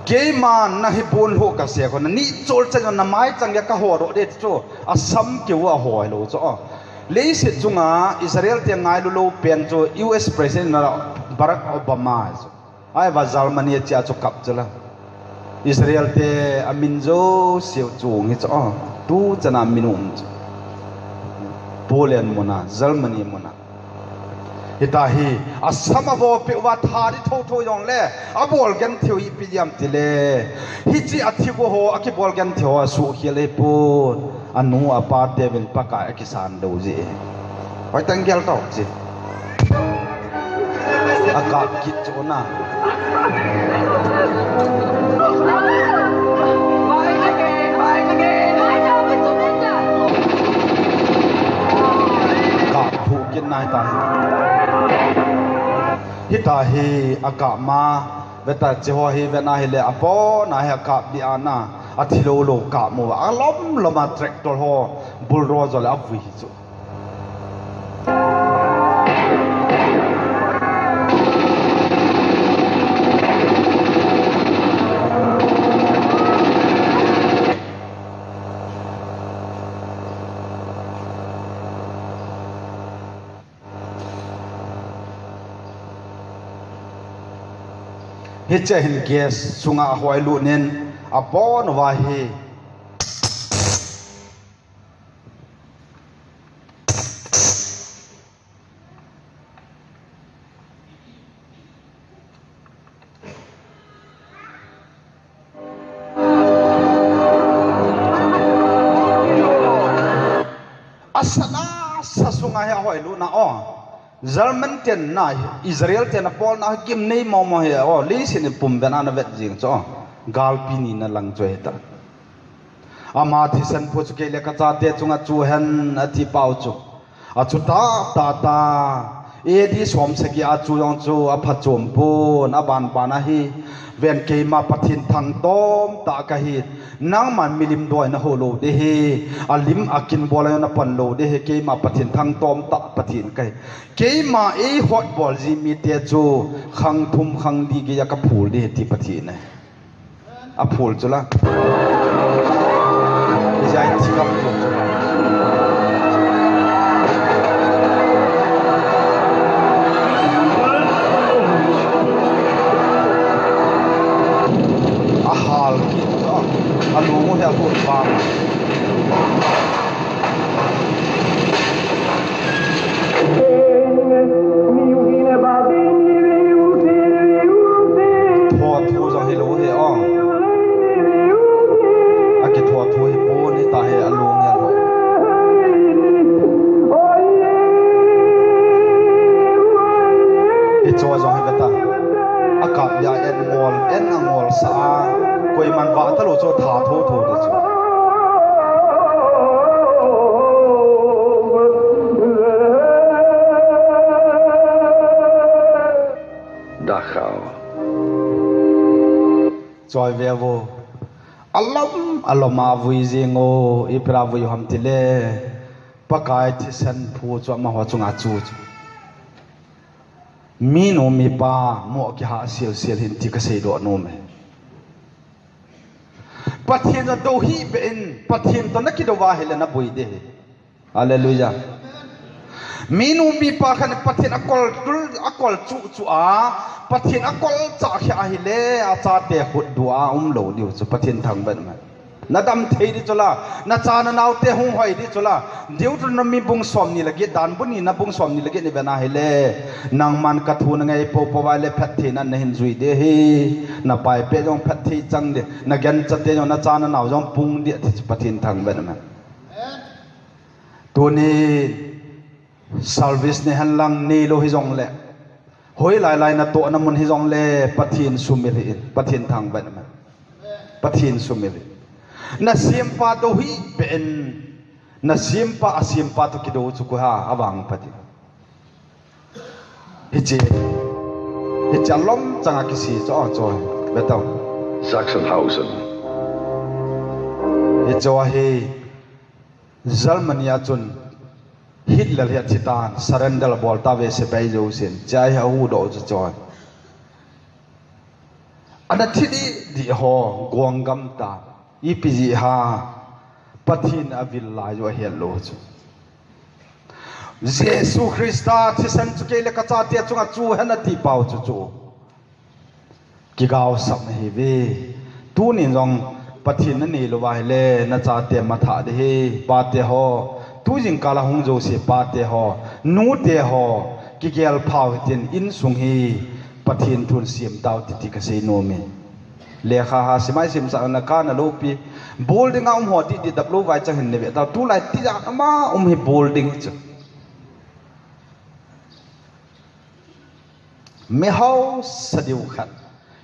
Keiman nahi bon lou kasei kon, nani chol chang namai chang ya kaho ro de chu, asam keu a ho lou chu. Leiset chunga Israel te ngailu lou pen chu U S President na Barack Obama chu. Ahivang Germany a chia chu kap chu la. Israel te amin jouse u chung hi chu. Tu chana min um chu. Poland muna, Germany muna. Hitahi, asam avo peh uva tha ding thotho jong le, abol genthei u ipi jam tile. Hiche athi u ho, akibol genthei u ho, asuhkhel ahipon. Anu apa teuvin Pakai akisan doh u jeh. Hoitah in gel tau chi. Akap kit chu na. Kap phu kit na hitahi. Hitahi akap ma. Veta chi ho hi vena hile abona hi akap ding ana. Athi lou lou kap mo. Alom lom a tractor ho. Bulldozer le avui hi chu. Hiche hin gas sunga ahoilut nin abon uva hi. Asana sa sunga hi ahoilut na o. German ten na Israel ten abolna gimnei momo hi o. Leiset in pum vena ana vet jing chu o. Galpi ni na lang chu hita. Ama thisan phu chu kei le kachate chunga chu hen ati pau chu. Achu ta ta ta. A D som sagi a chu jong chu aphachom pon, aban ban ahi. Ven, keima Pathen thangtom tah kahi. Nangman milim doi nahou lou ding ahi. Alim akin bol a napan lou ding ahi. Keima Pathen thangtom tah Pathen kahi. Keima eihotbol ji mite chu khang thum khang li geiya kaphul ding ahi ti Pathen ahi. Aphul chu la. Ijai thi gam chu chu la. Ahal kit chu. Alung u hi aphul vang. Tho thu jong hilou hi o. Akitho thu hi pon hita hi, alung hi alou. Hicho jong hi veta. Akap dia en ngol, en angol sa a. Koiman vah talou chu tha tho tho di chu. Dachau. Choi ve vo. Alom, alom a vui jing o, ipi a vui u ham tile. Pakai thisan phu chu amaho chunga chu chu. Minu mipa mo kihah sil sil hin ti kasei doh nom e. Pathen a dou hih beh in, Pathen toh nakidou va ahile naboi ding ahi. Hallelujah. Minu mipa khat in Pathen akol tul, akol chuh chuh a, Pathen akol chah kheh ahile, achate khut du a umlou diu chu Pathen thangvah in. Nadam thei di chu la, nacha nanao te hung hoi di chu la. Deuteronomy bung som ni le get, Danbu nina bung som ni le get ni vena ahile, nangman kathu nangai popo uva ahile phattheina nahin jui ding ahi. Napaipeh jong phatthei chang ding, naganchate jong nacha nanao jong pung ding ahi ti chu Pathen thangvah in. Tuni service nei henlang neilou hijongle, hoilai lai natohna mun hijongle, Pathen sumil hih in, Pathen thangvah in. Pathen sumil hih in. Nasempa dou hih beh in, nasempa, asempa toh kidou chu koi ham, avang Pathen. Hiche, hiche alom changa kisei chu, o chu, ve tau. Sachsenhausen. Hiche hi, Germany a chun Hitler hi athi tan, surrender abol tauve sepai jousen, chua hi ahuhdoh u chu choi. Ana thi dih dih ho, guanggam ta, ipi jeh ham, Pathen avil lai u ahet lou chu. Jesu Christa thisan chu kei le kachate chunga chu hen ati pau chu chu. Kigaosap nahiuve. Tunin jong Pathen nanei lou va ahile, nachate mathah ding ahi, pate ho. Tujingkal a hung jouse pate ho, nute ho, kigel phau hitin insung hi Pathen thun sem tau hite ti kasei nom e. Lekha ha simai simsah na kana loupi. Building a um ho dih dih dap lou vai chang hin nave tau. Tulai tijat ama um hi building chu. Mi hausa diu khat,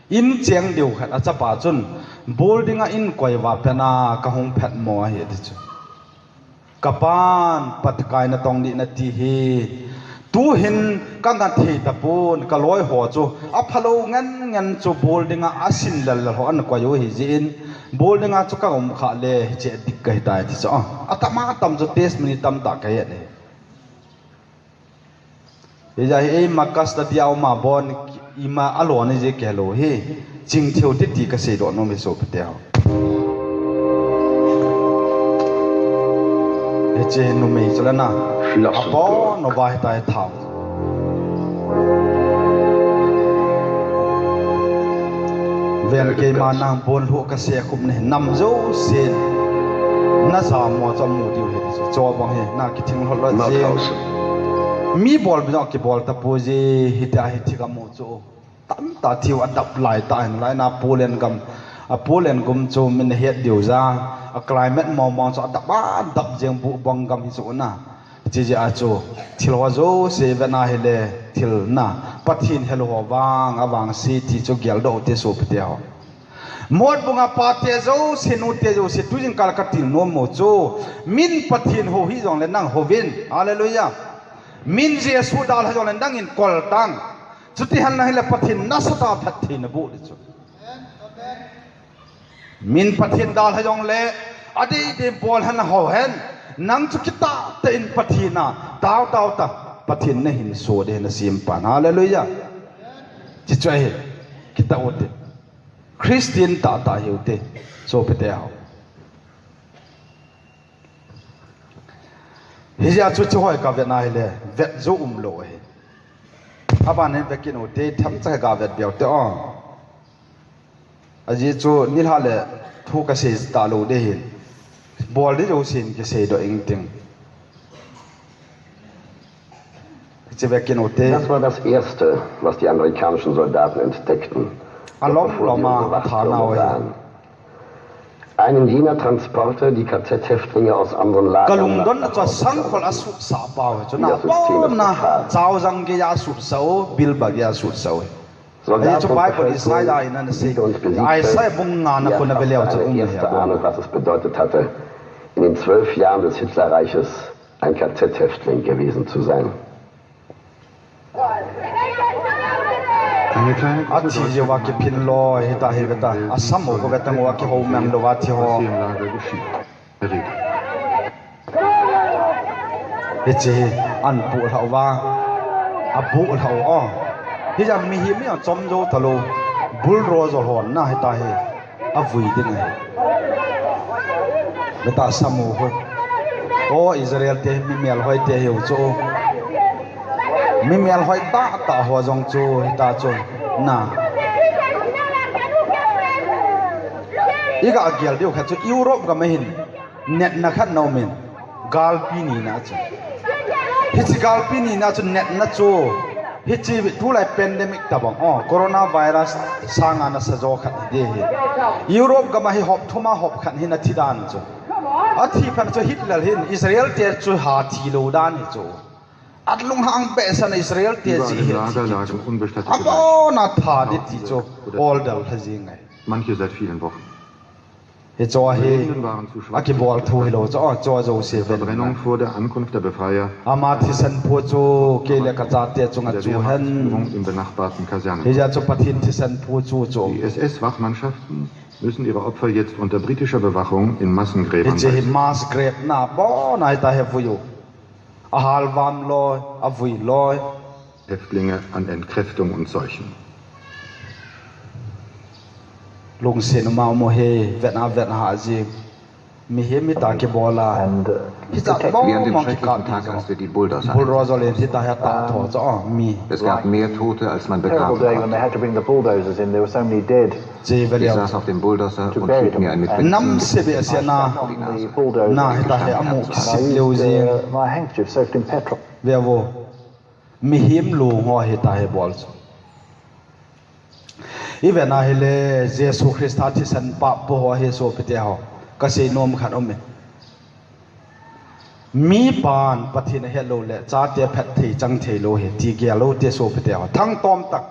in cheng diu khat, achapa chun building a in koi uva pat a kahung phatmo ahi ati chu. Kapan, Pakai natong dih nati hi. Tuhin kana thei tapon, kaloi ho chu aphalou ngen ngen chu building a asin lel lel ho ana koi u ahi jeh in, building a chu kaum khah le hiche dik kahitai ati chu. Ah, atam atam chu testimony tamtah kahet e. Hijeh a hi eima custody a um a bon, ima alon ahi jeh kei lou hi. Ching thei u hite ti kasei doh nom e sopite ho. Hiche numei chu la na. Apon uva hitai thao. Ven, keima nang bon lhuh kasei khup ne, nam jousen najamo chu amu diu ahi chu. Chubang hi na kithing lhot lhot jeng. Mi bolbi jong kibol tapoi ji, hitia hi thik amu chu. Tamtah thiu adap lai tah hin lai na Poland gam. A Poland gam chu min het diu ja. A climate mong mong chu adap adap jeng, bu bang gam hi chu na. Hijeh a chu thil ho jouse vet na hile thil na Pathen hel ho vang avangse ti chu geldoh u hite sopite ho. Motbung a pate jouse, nute jouse, tujingkal katil nom u chu, min Pathen hou hijongle nang houvin. Hallelujah. Min Jesu dalha jongle nangin kol tang. Chuti henlang hile Pathen nasatah a phatthei naboh ding chu. Min Pathen dalha jongle, adei dei bol hen ho hen. Nang chu kitah tah in Pathen a, tao tao ta, Pathen nahin so ding nasempan. Hallelujah. Chuchu ahi, kitah ute. Christian tahtah hiute. Sopite ho. Hijeh chun chuhoi kavetna hile, vet jou umlou ahi. Aban hin vekit ute, themcha kavet beu te o. Ajeh chu nilhah le thu kasei talou ding ahin. Bol ding jousen kiseidoh inting. Hiche vekit ute. Das war das Erste, was die amerikanischen Soldaten entdeckten, doch bevor sie unsere Wachtürme sahen. Einen jener Transporter, die K-Z-Häftlinge aus anderen Lagern nach Dachau transportierten. Kalungdonna chu sangkhol asutsah pau hi chu. Nabomna chaojang geiya asutsah u, bilba geiya asutsah u. Soldat und Befehlsführer besiegte und besiegte die Erste Ahnen, was es bedeutet hatte, in den zwölf Jahren des Hitlerreiches ein K-Z-Häftling gewesen zu sein. Athi jeh uva kiphin lou, hita hi veta. Asam ho ko veta ngo akihou mang lou va thi ho. Hiche hi ahin pohlhah uva. Apohlhah u o. Hijeh a mihem mi achom jou talou. Bulldozer hon na hita hi. Avui ding ahi. Veta sam u ho. O Israel te mi melhoi te hiu chu. Mi melhoi tahtah ho jong chu hita chu. Na. Iga gel diu khat chu Europe gam ahin. Natna khat ana umin, galpi nina chu. Hiche galpi nina chu natna chu. Hiche tulai pandemic tabang, o, coronavirus sanga nasa jo khat hi ding ahi. Europe gam a hi hop thum a hop khat hi ana thi dan chu. Athi phat chu Hitler hin Israel te chu ha thi lou dan hi chu. Alunghang behseh in Israel te jeh hi athi kit chu. Abona tha ding ti chu order lha jing ahi. Manche seit vielen Wochen. Hiche hi akibol thu hilou chu, o, chu jouse ven. Verbrennung vor der Ankunft der Befreier. Ama thisan phu chu kei le kachate chunga chu hen. Führung im benachbarten Kasernen. Hijeh chun Pathen thisan phu chu chu. Die S-S-Wachmannschaften müssen ihre Opfer jetzt unter britischer Bewachung in Massengräbern halten. Hiche hi mass grave na, abona hita hi avui u. Ahalvam loi, avui loi. Häftlinge an Entkräftung und Seuchen. Lungset uma um u hi, vet a vet a ha jing. Mihem hita kibol a. Hijat mo mo kikap ding jong. Bulldozer in hita hi atah tho chu, o, mi. Es gab mehr Tote, als man begraben konnte. Terrible day when they had to bring the bulldozers in. There were so many dead. Che ve leu. Ich saß auf dem Bulldozer und hielt mir ein mit Fäusten. Namse behseh na. Na hita hi amu kisih leu jing. My handkerchief soaked in petrol. Ve vo. Mihem lung ho hita hi bol chu. Ivet a hile Jesu Christa thisan pap pu ho hi sopite ho. Kasei nom khat um e. Mipan Pathen ahet lou le, chate phatthei chang thei lou hi, ti gel u te sopite ho. Thangtom tah.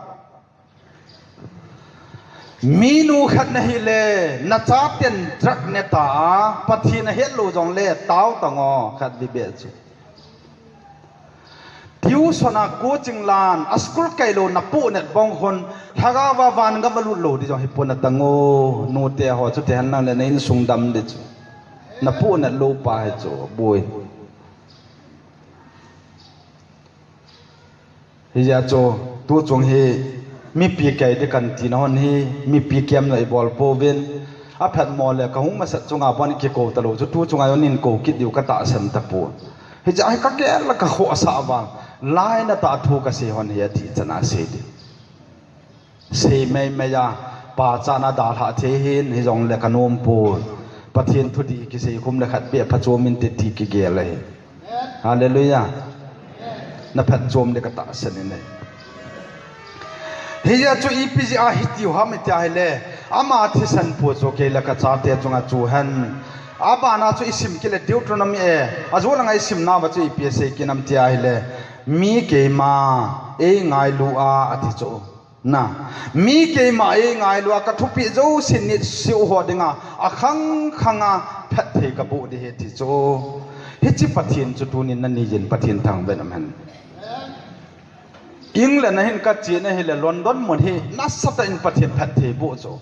Minu khat nahi le, nachaten drug neta a, Pathen ahet lou jongle, tao tang o, khat vei beh chu. Tuition a coaching lan, a school kai lou napoh net bang hon, lhagao va van gam a lut lou ding jong hi pon a tang o, nute ho chu ti hen lang le na insung dam ding chu. Napoh net lou pa hi chu, boi. Hijeh chun, tuchung hi, mipi kai ding kan tina hon hi, mipi kiamna ibol pouvin, aphat mo le kahung masat chunga bon kikou talou chu, tuchunga jong nin kou kit diu katahsan tapon. Hijeh a hi kagel a kakhohsah vang, lainat a thu kasei hon hi atihchan a sei ding. Sei mei mei a, pachatna dalhah thei hin, hijongle kanom pon. Pathen thudih kisei khum le khat beh phachom inte ti kigel ahi. Hallelujah. Naphatchom ding katahsan in ahi. Hijeh chun ipi jeh a hitiu ham iti ahile, ama thisan pu chu kei le kachate chunga chu hen. Abana chu isim kit le Deuteronomy e, ajo langa isimnauva chu ipi asei kit ham iti ahile, mi keima eingailu a ati chu. Na, mi keima eingailu a kathupeh jouse nit seh u ho dinga, akhang khanga phatthei kaboh ding ahi ti chu. Hiche Pathen chu tunin naneiyin Pathen thangvah in um hen. England a hin kache na hile London mun hi nasatah in Pathen phattheiboh chu.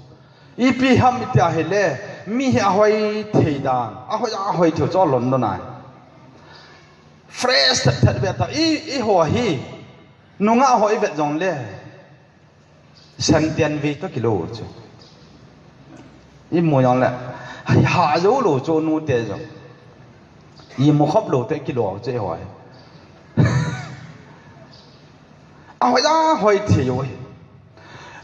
Ipi ham iti ahile, mi hi ahoi thei dan, ahoi, ahoi thei chu London a. Fresh thet thet ve ta, i, eiho hi, nungah ho i vet jongle, sentian ve toh kilou chu. I mu jongle, ha jou lou chu nute jong. I mu khop lou toh kilou chu eiho hi. Ahoi, ahoi thei u hi.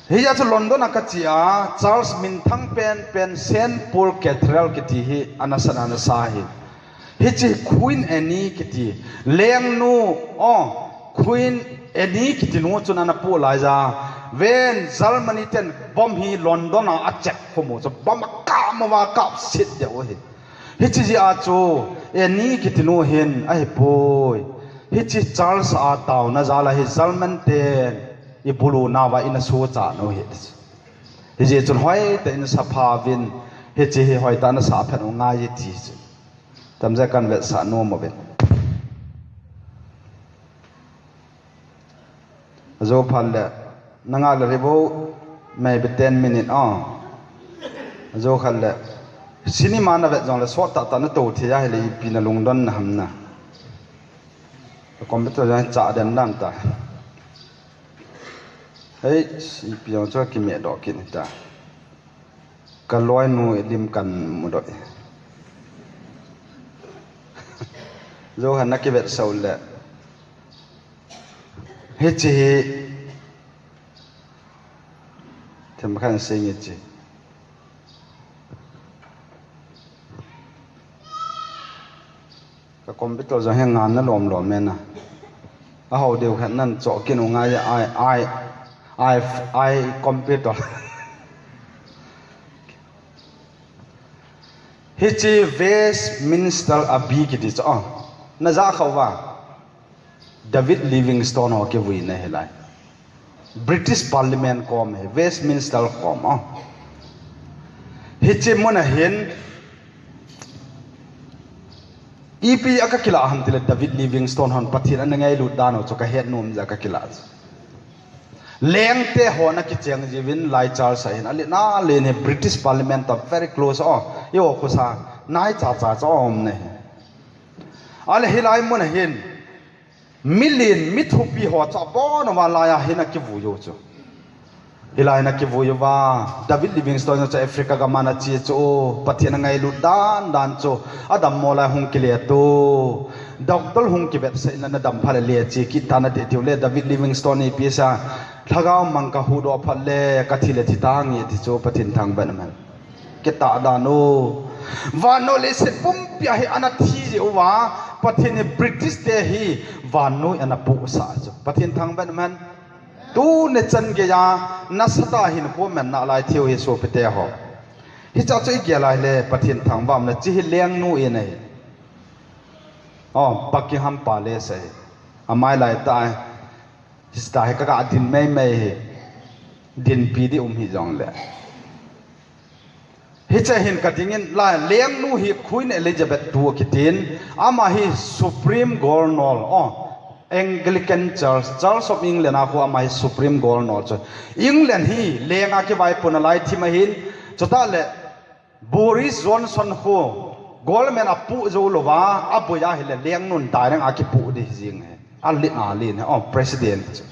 Hijeh chun London a kache a, Charles minthang penpen Saint Paul Cathedral kiti hi, ana san ana sa hi. Hiche Queen Anne kiti, lengnu, o, Queen Anne kiti nu chun ana pu lai ja. Ven Germany ten bomb hi London a achek khum u chu, bomb akap mo va kap sit deu hi. Hiche jeh a chu, Anne kiti nu hin ahipoi. Hiche Charles a taona jal a hi German ten i bulu nauva ina suchat u hi. Hijeh chun hoitah in sapha uvin, hiche hi hoitah in nasah phat u ngai e ti chu. Tamjeh kan vetsah nom uvin. Ajo phat le, nanga le ribo, maybe ten minute, ah. Ajo khat le, cinema na vet jongle, sot tah tah na tou thei ahile, ipi na lungdon na ham na. Computer jong cha den dan ta. Hei, ipi jong chu kimeh doh kit ta. Ka loinu i lim kan mu doh. Johan na kivet sau le. Hiche hi. Themkhat sei nge chi. Ka computer jong hi ngan na lom lom e na. A ho deu khat nan choh kin u ngai ai, ai, ai, ai computer. Hiche Westminster Abbey kiti chu, ah, na ja khauva. David Livingstone ho kivuina hilai. British Parliament kom hi, Westminster kom, ah. Hiche mun a hin, ipi a ka kilah ham tile David Livingstone hon Pathen ana ngailut dan u chu ka het nom jeh a ka kilah. Lengte ho na kicheng jiuvin lai Charles a hin, ale na le ni British Parliament to very close, oh, i o khusa, nai cha cha cha om ne. Ale hilai mun a hin, Milen, mi thupi ho chu abon uva lai a hin akivui u chu. Hilai hin akivui uva, David Livingstone chu Africa gam a ana che chu, Pathen angailut dan dan chu, adammo lai hung kile tu. Doctor hung kivetsah in ana dam phat le le che kit tan ati tiu le, David Livingstone ipi sa, lhagao mang kahuhdoh phat le, kathi le thi tange ti chu, Pathen thangvah in amen. Kitah dan u. Vannoi leiset pumpi a hi ana thi jeh uva, Pathen hi British te hi vannoi ana puhsah chu. Pathen thangvah in amen. Tuni chan geiya, nasatah a hinkho manna lai thei u hi sopite ho. Hiche chu i gel a hile, Pathen thangvah in amen, hiche hi lengnu in ahi. Oh, Buckingham Palace ahi. Amai lai tah, hiche tah hi ka ga din mei mei hi. Dinpi di um hih jongle. Hiche hin ka dingin la lengnu hi Queen Elizabeth two kitin, ama hi Supreme Governor, oh, Anglican Church, Church of England a khu ama hi Supreme Governor chu. England hi leng a kivaipo nalai thim ahin, chutah le Boris Johnson khu government apuh jou louva, aboi a hile lengnun direct a kipuh di jing hi. Alen alen hi, oh, President chu.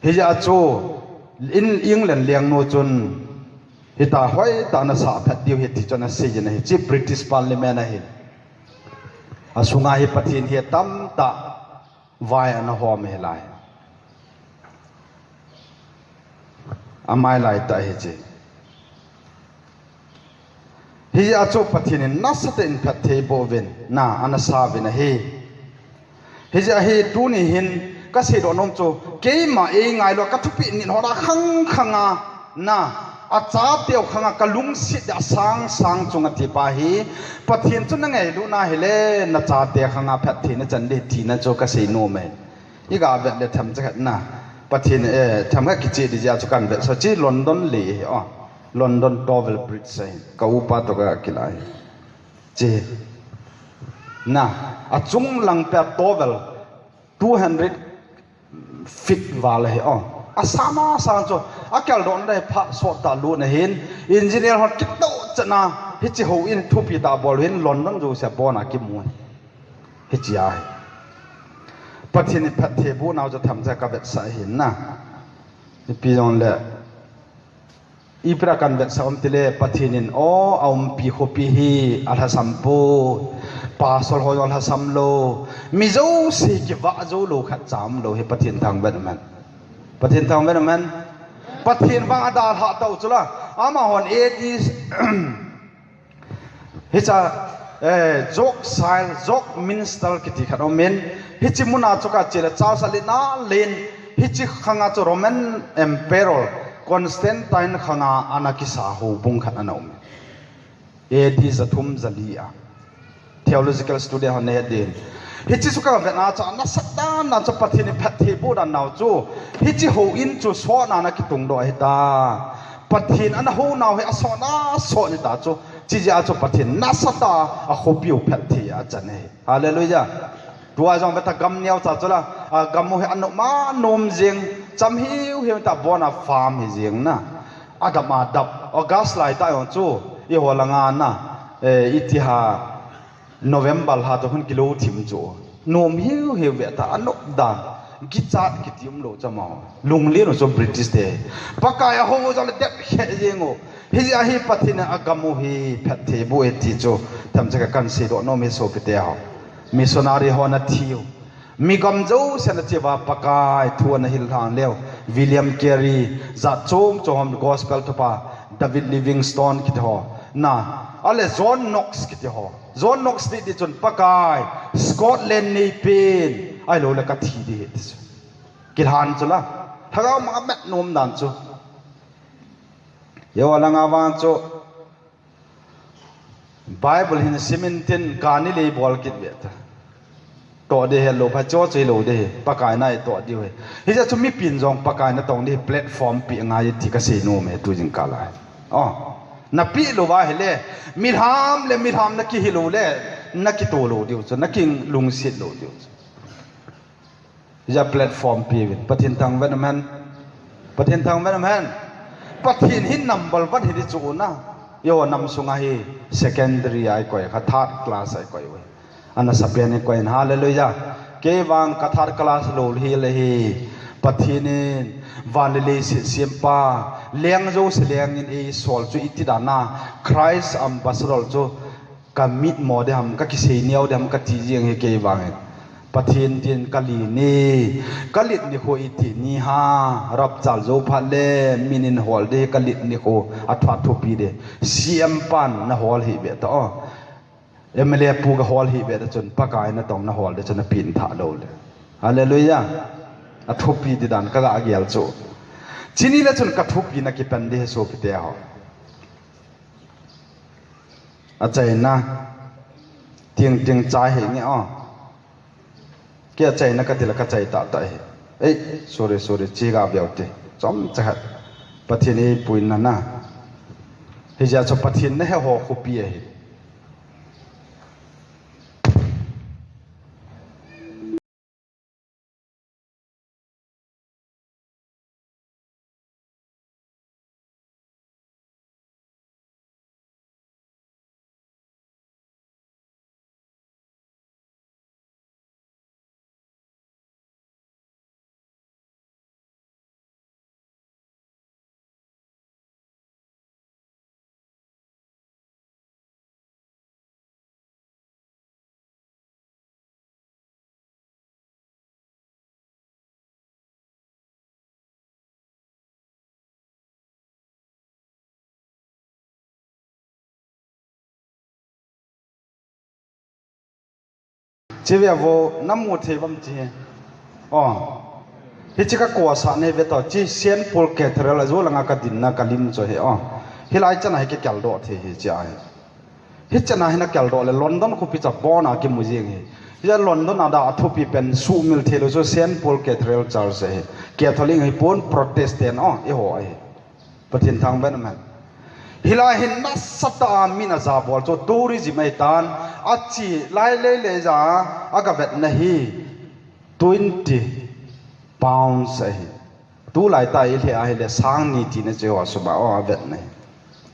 Hijeh a chu, in England lengnu chun, hitia hoitah in asah phat diu hi ti chu ana sei jin ahi, hiche British Parliament ahi. Asunga hi Pathen hi tamtah vai ana hom hilai. Amai lai tah hiche. Hijeh a chu Pathen in nasatah in phatthei boh uvin, na, ana sa uvin ahi. Hijeh a hi tuni hin ka seidoh nom chu, keima ei ngailou, ka thupeh nit ho a khang khang a, na, achateu khang a ka lungset a sang sang chunga tipa hi, Pathen chu na ngailutna hile, na chate khang a phatthei na chan di tina chu ka sei nom e. I ga vet le themcha khat na. Pathen, eh, themkhat kiche di jeh a chu kan vet. So, hiche London le hi, oh. London Tower Bridge ahi. Ka upa toh ka kila hi. Hiche. Na, achung lang peh a tower two hundred fit val ahi, oh. Asama sang chu, akeldohna dai pha sot ta lut na hin, engineer hon kitoh chana, hiche houin thupi ta bol hin London jouse abona kimu. Hiche ahi. Pathen in phatthei boh nau chu themcha ka vetsah ahin na. Ipi jongle, ipi a kan vetsah um tile, Pathen in, o, aumpi khopi hi alhasam poi, pastor ho jong alhasam lou, mi jouse kivah jou lou khat cha umlou hi Pathen thangvah in um hen. Pathen thangvah in um hen. Pathen vang adalhah tau chula, amahon A D Hicha, eh, Yorkshire, York Minster kiti khat aumin, hiche muna chu kache le Charles alen alen, hiche khanga chu Roman Emperor Constantine khanga ana kisa houbung khat ana um. A D jathum jali a. Theological student hon nahet din. Hiche chu kavet na chu, nasatah dan chu Pathen in phatthei boh dan nau chu. Hiche houin chu sotna ana kitungdoh ahitai. Pathen ana hou nau hi asot asot ahitai chu. Chijeh a chu Pathen nasatah a akhopiu phatthei a achan ahi. Hallelujah. Tua jong veta gam neocha chu la, agam u hi anom anom jing, cham hiu hiu ta, abona farm hi jing na. Adap adap, August lai ta jong chu, eiho langa na, eh, iti ha, November lha toh hung kilou thim chu. Nom hiu hiu ve ta, anop dan. Kichat kiti umlou chu amaho. Lunglen u chu British te. Pakai ahou u jong le dep khe jeng u. Hijeh a hi Pathen in agam u hi phatthei boh e ti chu. Themcha ka kan seidoh nom e sopite ho. Missionary ho ana thiu. Mi gam jousen ache uva Pakai thu ana hil lhang leu. William Carey, jat chom chom gospel thupha, David Livingstone kiti ho. Na, ale John Knox kiti ho. John Knox ti di chun Pakai, Scotland neipen, ahilou le kathi di hi ti chu. Kilhan chu la. Lhagao mang amet nom dan chu. Eiho langa vang chu. Bible hin simin tin kani lei bol kit ve ta. Toh di helou pha cho chu lou di hi. Pakai na itoh diu hi. Hijeh chu mipin jong Pakai natong di hi platform pe ngai ti kasei nom e tu jingkah lai. Oh. Napeh lou va hile. Milham le milham nakihil u le. Nakitoh lou diu chu. Nakinlungset lou diu chu. Hijeh a platform pe uvin. Pathen thangvah in um hen. Pathen thangvah in um hen. Pathen hi number one hi di chu u na. Eiho nam sunga hi secondary a ikoi kha, third class a ikoi u. Ana sapen ikoi in, hallelujah. Kei vang ka third class lou hi le hi. Pathen in van le leiset sempa. Leng jouse leng in eisol chu iti dan a. Christ ambassador chu. Ka mitmo ding ham, ka kisei neo ding ham, kati jeng hi kei vang hi. Pathen tin ka len e, ka len nikho iti ni ha, rapture jou phat le, min in hol di ka len nikho, athat thupi di. C M pan na hol hi ve ta o. M L A pu ka hol hi ve ta chun, Pakai natong na hol di chun, na pin tha lou le. Hallelujah. Athupi di dan ka ga gel chu. Chini le chun ka thupi na kipan di he sopite ho. Achaina. Ting ting chai hi nge o. Kei achaina kati la ka chai tah tah hi. Ei, sorry, sorry, chi ga veu te. Chomcha khat. Pathen eipuina na. Hijeh chun Pathen na he ho khopi ahi. Chi ve vo, na mu thei uvam chi. O. Hichi ka kosa nei ve to, chi Saint Paul Cathedral a jou langa ka dinna ka lim chu hi o. Hilai chana hi ka keldoh thei hi chi ahi. Hichana hi na keldoh le London khopi cha abona kimu jing hi. Hiche London a da athupi pen sumil thei lou chu Saint Paul Cathedral Church hi. Catholic hi pon Protestant o, eiho ahi. Pathen thangvah in um hen. Hilai hin nasatah a min ajabol chu tourism ahitan, achi lai lei lei ja a ka vetna hi twenty pounds ahi. Tulai tah ilheh ahile sang ni tina chu ho sum a, o, avet na hi.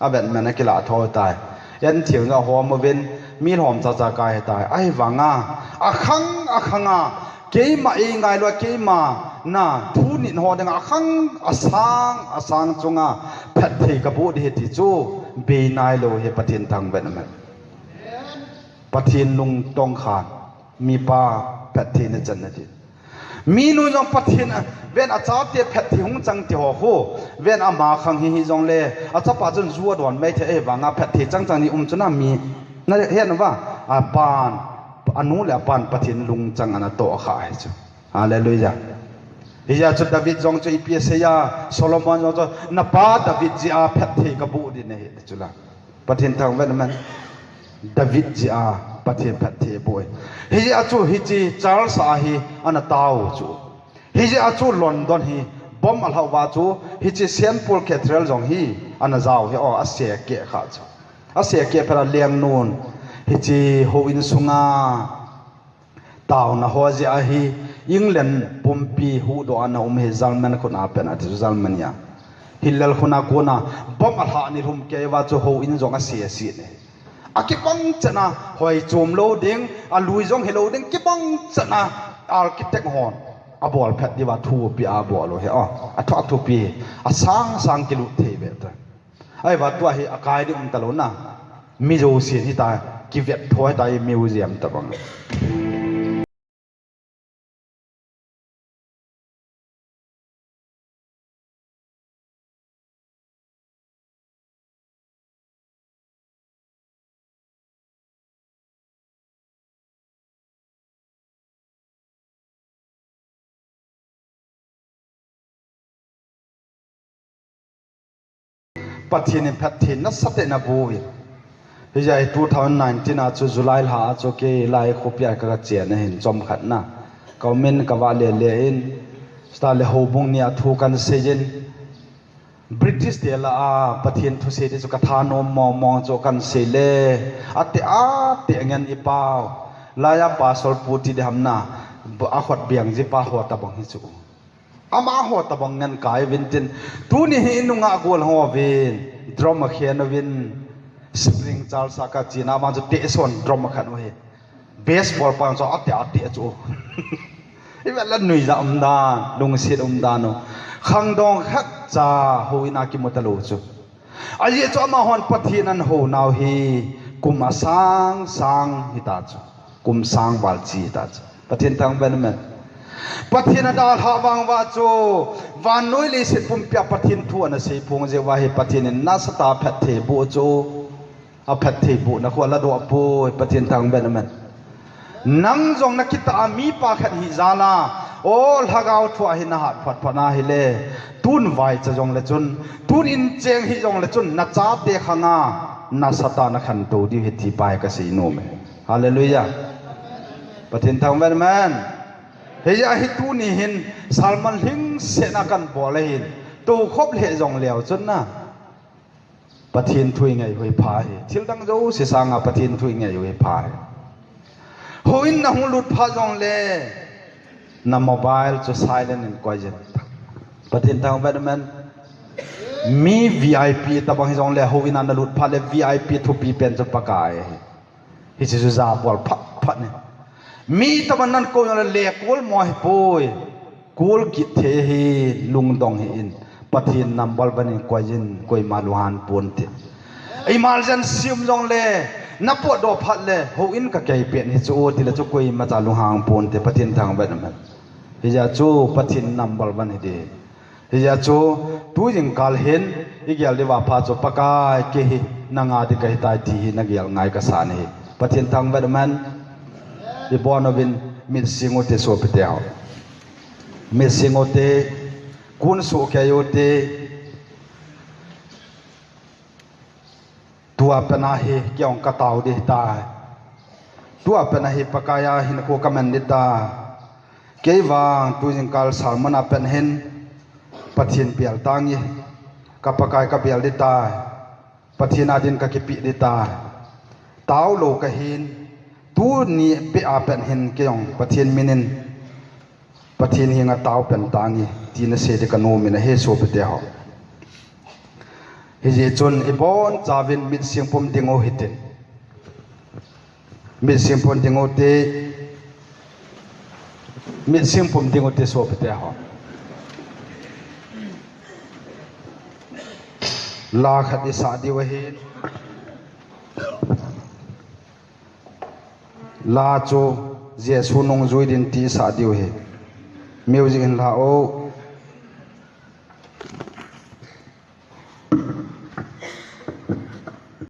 Avet man akilah tho tai. Enthil nga hom uvin, mi lhom chacha kai tai. Ahivanga, akhang, akhanga, keima eingailou, keima na, thu nit ho dinga, akhang, asang, asang chunga, phatthei kaboh ding ahi ti chu, bei nailou hi Pathen thangvah in amen. Pathen lungtong khan, mipa phatthei na chan na ti. Minu jong Pathen a, ven achate phatthei hung chang ti ho khu, ven ama khang hi hijongle, achapa chun ju adon mai thei ahivanga phatthei chang chang ni um chu na mi, na het uva, apan, anu le apan Pathen lungchang ana toh kha ahi chu. Hallelujah. Hijeh a chu David jong chu ipi asei a, Solomon jong chu, napa David jeh a phatthei kaboh ding ahi ti chu la. Pathen thangvah in amen. David jeh a Pathen phatthei aboh e. Hijeh a chu hiche Charles a hi ana tao chu. Hijeh a chu London hi bomb alhah uva chu hiche Saint Paul Cathedral jong hi ana jao hi, o, ase keh kha chu. Ase keh phat a lengnun hiche houin sunga taona ho jeh ahi, England pumpi huhdoh a ana um hi, German khut a pen ati chu, Germany a. Hitler khut a kona bomb alhah ni lhum kei uva chu houin jong ase ase ne. Akibang chan a hoi chom lou ding, alui jong hilou ding, kibang chan a architect hon abol phet diuva thupi abol u hi, o, athu, athupi, asang sang kilut thei ve ta. Ahivang tua hi akai ding um talou na. Mi jousen hita, kivet tho hita, hi museum tabang. Pathen in phatthei nasatah in aboh in. Hijeh a hi two thousand nineteen a chu July lha a chu kei lai khopi a ka, ka chen ahin chomkhat na. Ka um in ka vale le in. Chutah le houbung ni a thu kan sei in. British te lah a Pathen thusei ding chu ka thanom mong mong chu kan sei le. Ateh, ateh ngen i pau. Laiya pastor pu ti ding ham na. Akhut beng ji pa ho tabang hi chu. Amaho tabang ngen kai uvin tin. Tuni hi i nungah gol ho uvin. Drum akhen uvin. Spring Church a ka chena vang chu teh son drum akhen u hi. Baseball pa chu ateh, ateh chu. I vet le nuijat um dan, lungset um dan u. Khangdong khatcha houin a kimu talou chu. Ajeh chu amahon Pathen ana hou nau hi kum asang sang hita chu. Kum sang val chi hita chu. Pathen thangvah in amen. Pathen adalhah vang uva chu. Vannoi leiset pumpi a Pathen thu ana sei phong jeh uva hi Pathen in nasatah a phatthei aboh chu. Aphatthei bohna khu aladoh poi, Pathen thangvah in amen. Nang jong nakitah a mipa khat hih jal a, o, lhagao thu a hi nahat phat phat na hile, tun vaicha jongle chun, tun incheng hih jongle chun, nachate khang a, nasatah a nakhantou diu ahi ti pa hi kasei nom e. Hallelujah. Pathen thangvah in amen. Hijeh a hi tuni hin, sermon lhingset na kan bol ahin, tou khop lheh jongleu chun na. Pathen thu i ngai u hi pha hi. Thil dang jouse sanga Pathen thu i ngai u hi pha hi. Houin na hung lut phat jongle na mobile chu silent in koi jin. Pathen thangvah in amen. Mi V I P tabang hi jongle houin a na lut phat le V I P thupi pen chu Pakai ahi. Hiche chu jabol phat phat in. Mi tabang nan kou jongle le call mo ahipoi. Call kit thei ahi, lungdong hih in. Pathen number ban in koi in, koima lunghang ponte. Emergency um jongle, na potdoh phat le, houin ka kei pen hi chu, tile chu koimacha lunghang ponte, Pathen thangvah in amen. Hijeh a chu Pathen number ban hi ding. Hijeh a chu, tu jingkal hin, i gel diuva pha chu, Pakai, kei hi, nanga ding kahi tai ti hi, na gel ngai kasa nahi. Pathen thangvah in amen. I bon uvin, mit sing ute sopi teho. Mit sing ute, kun soh kei ute. Tua pen a hi, kei jong ka tao ding tai. Tua pen a hi Pakai a hinkho ka man ding tai. Kei vang tu jingkal sermon a pen hin Pathen bel tange. Ka Pakai ka bel ding tai. Pathen a din ka kipe ding tai. Tao lou ka hin. Tuni beh a pen hin kei jong Pathen min in Pathen henga tao pen tange, ti nasei ding kanom in ahi sopite ho. Hijeh chun ibon chauvin mit singpum ding u hitin. Mit singpum ding u te, mit singpum ding u te sopite ho. La khat isah diu ahi. La chu Jesu nungjui din ti isah diu ahi. Music hin la o.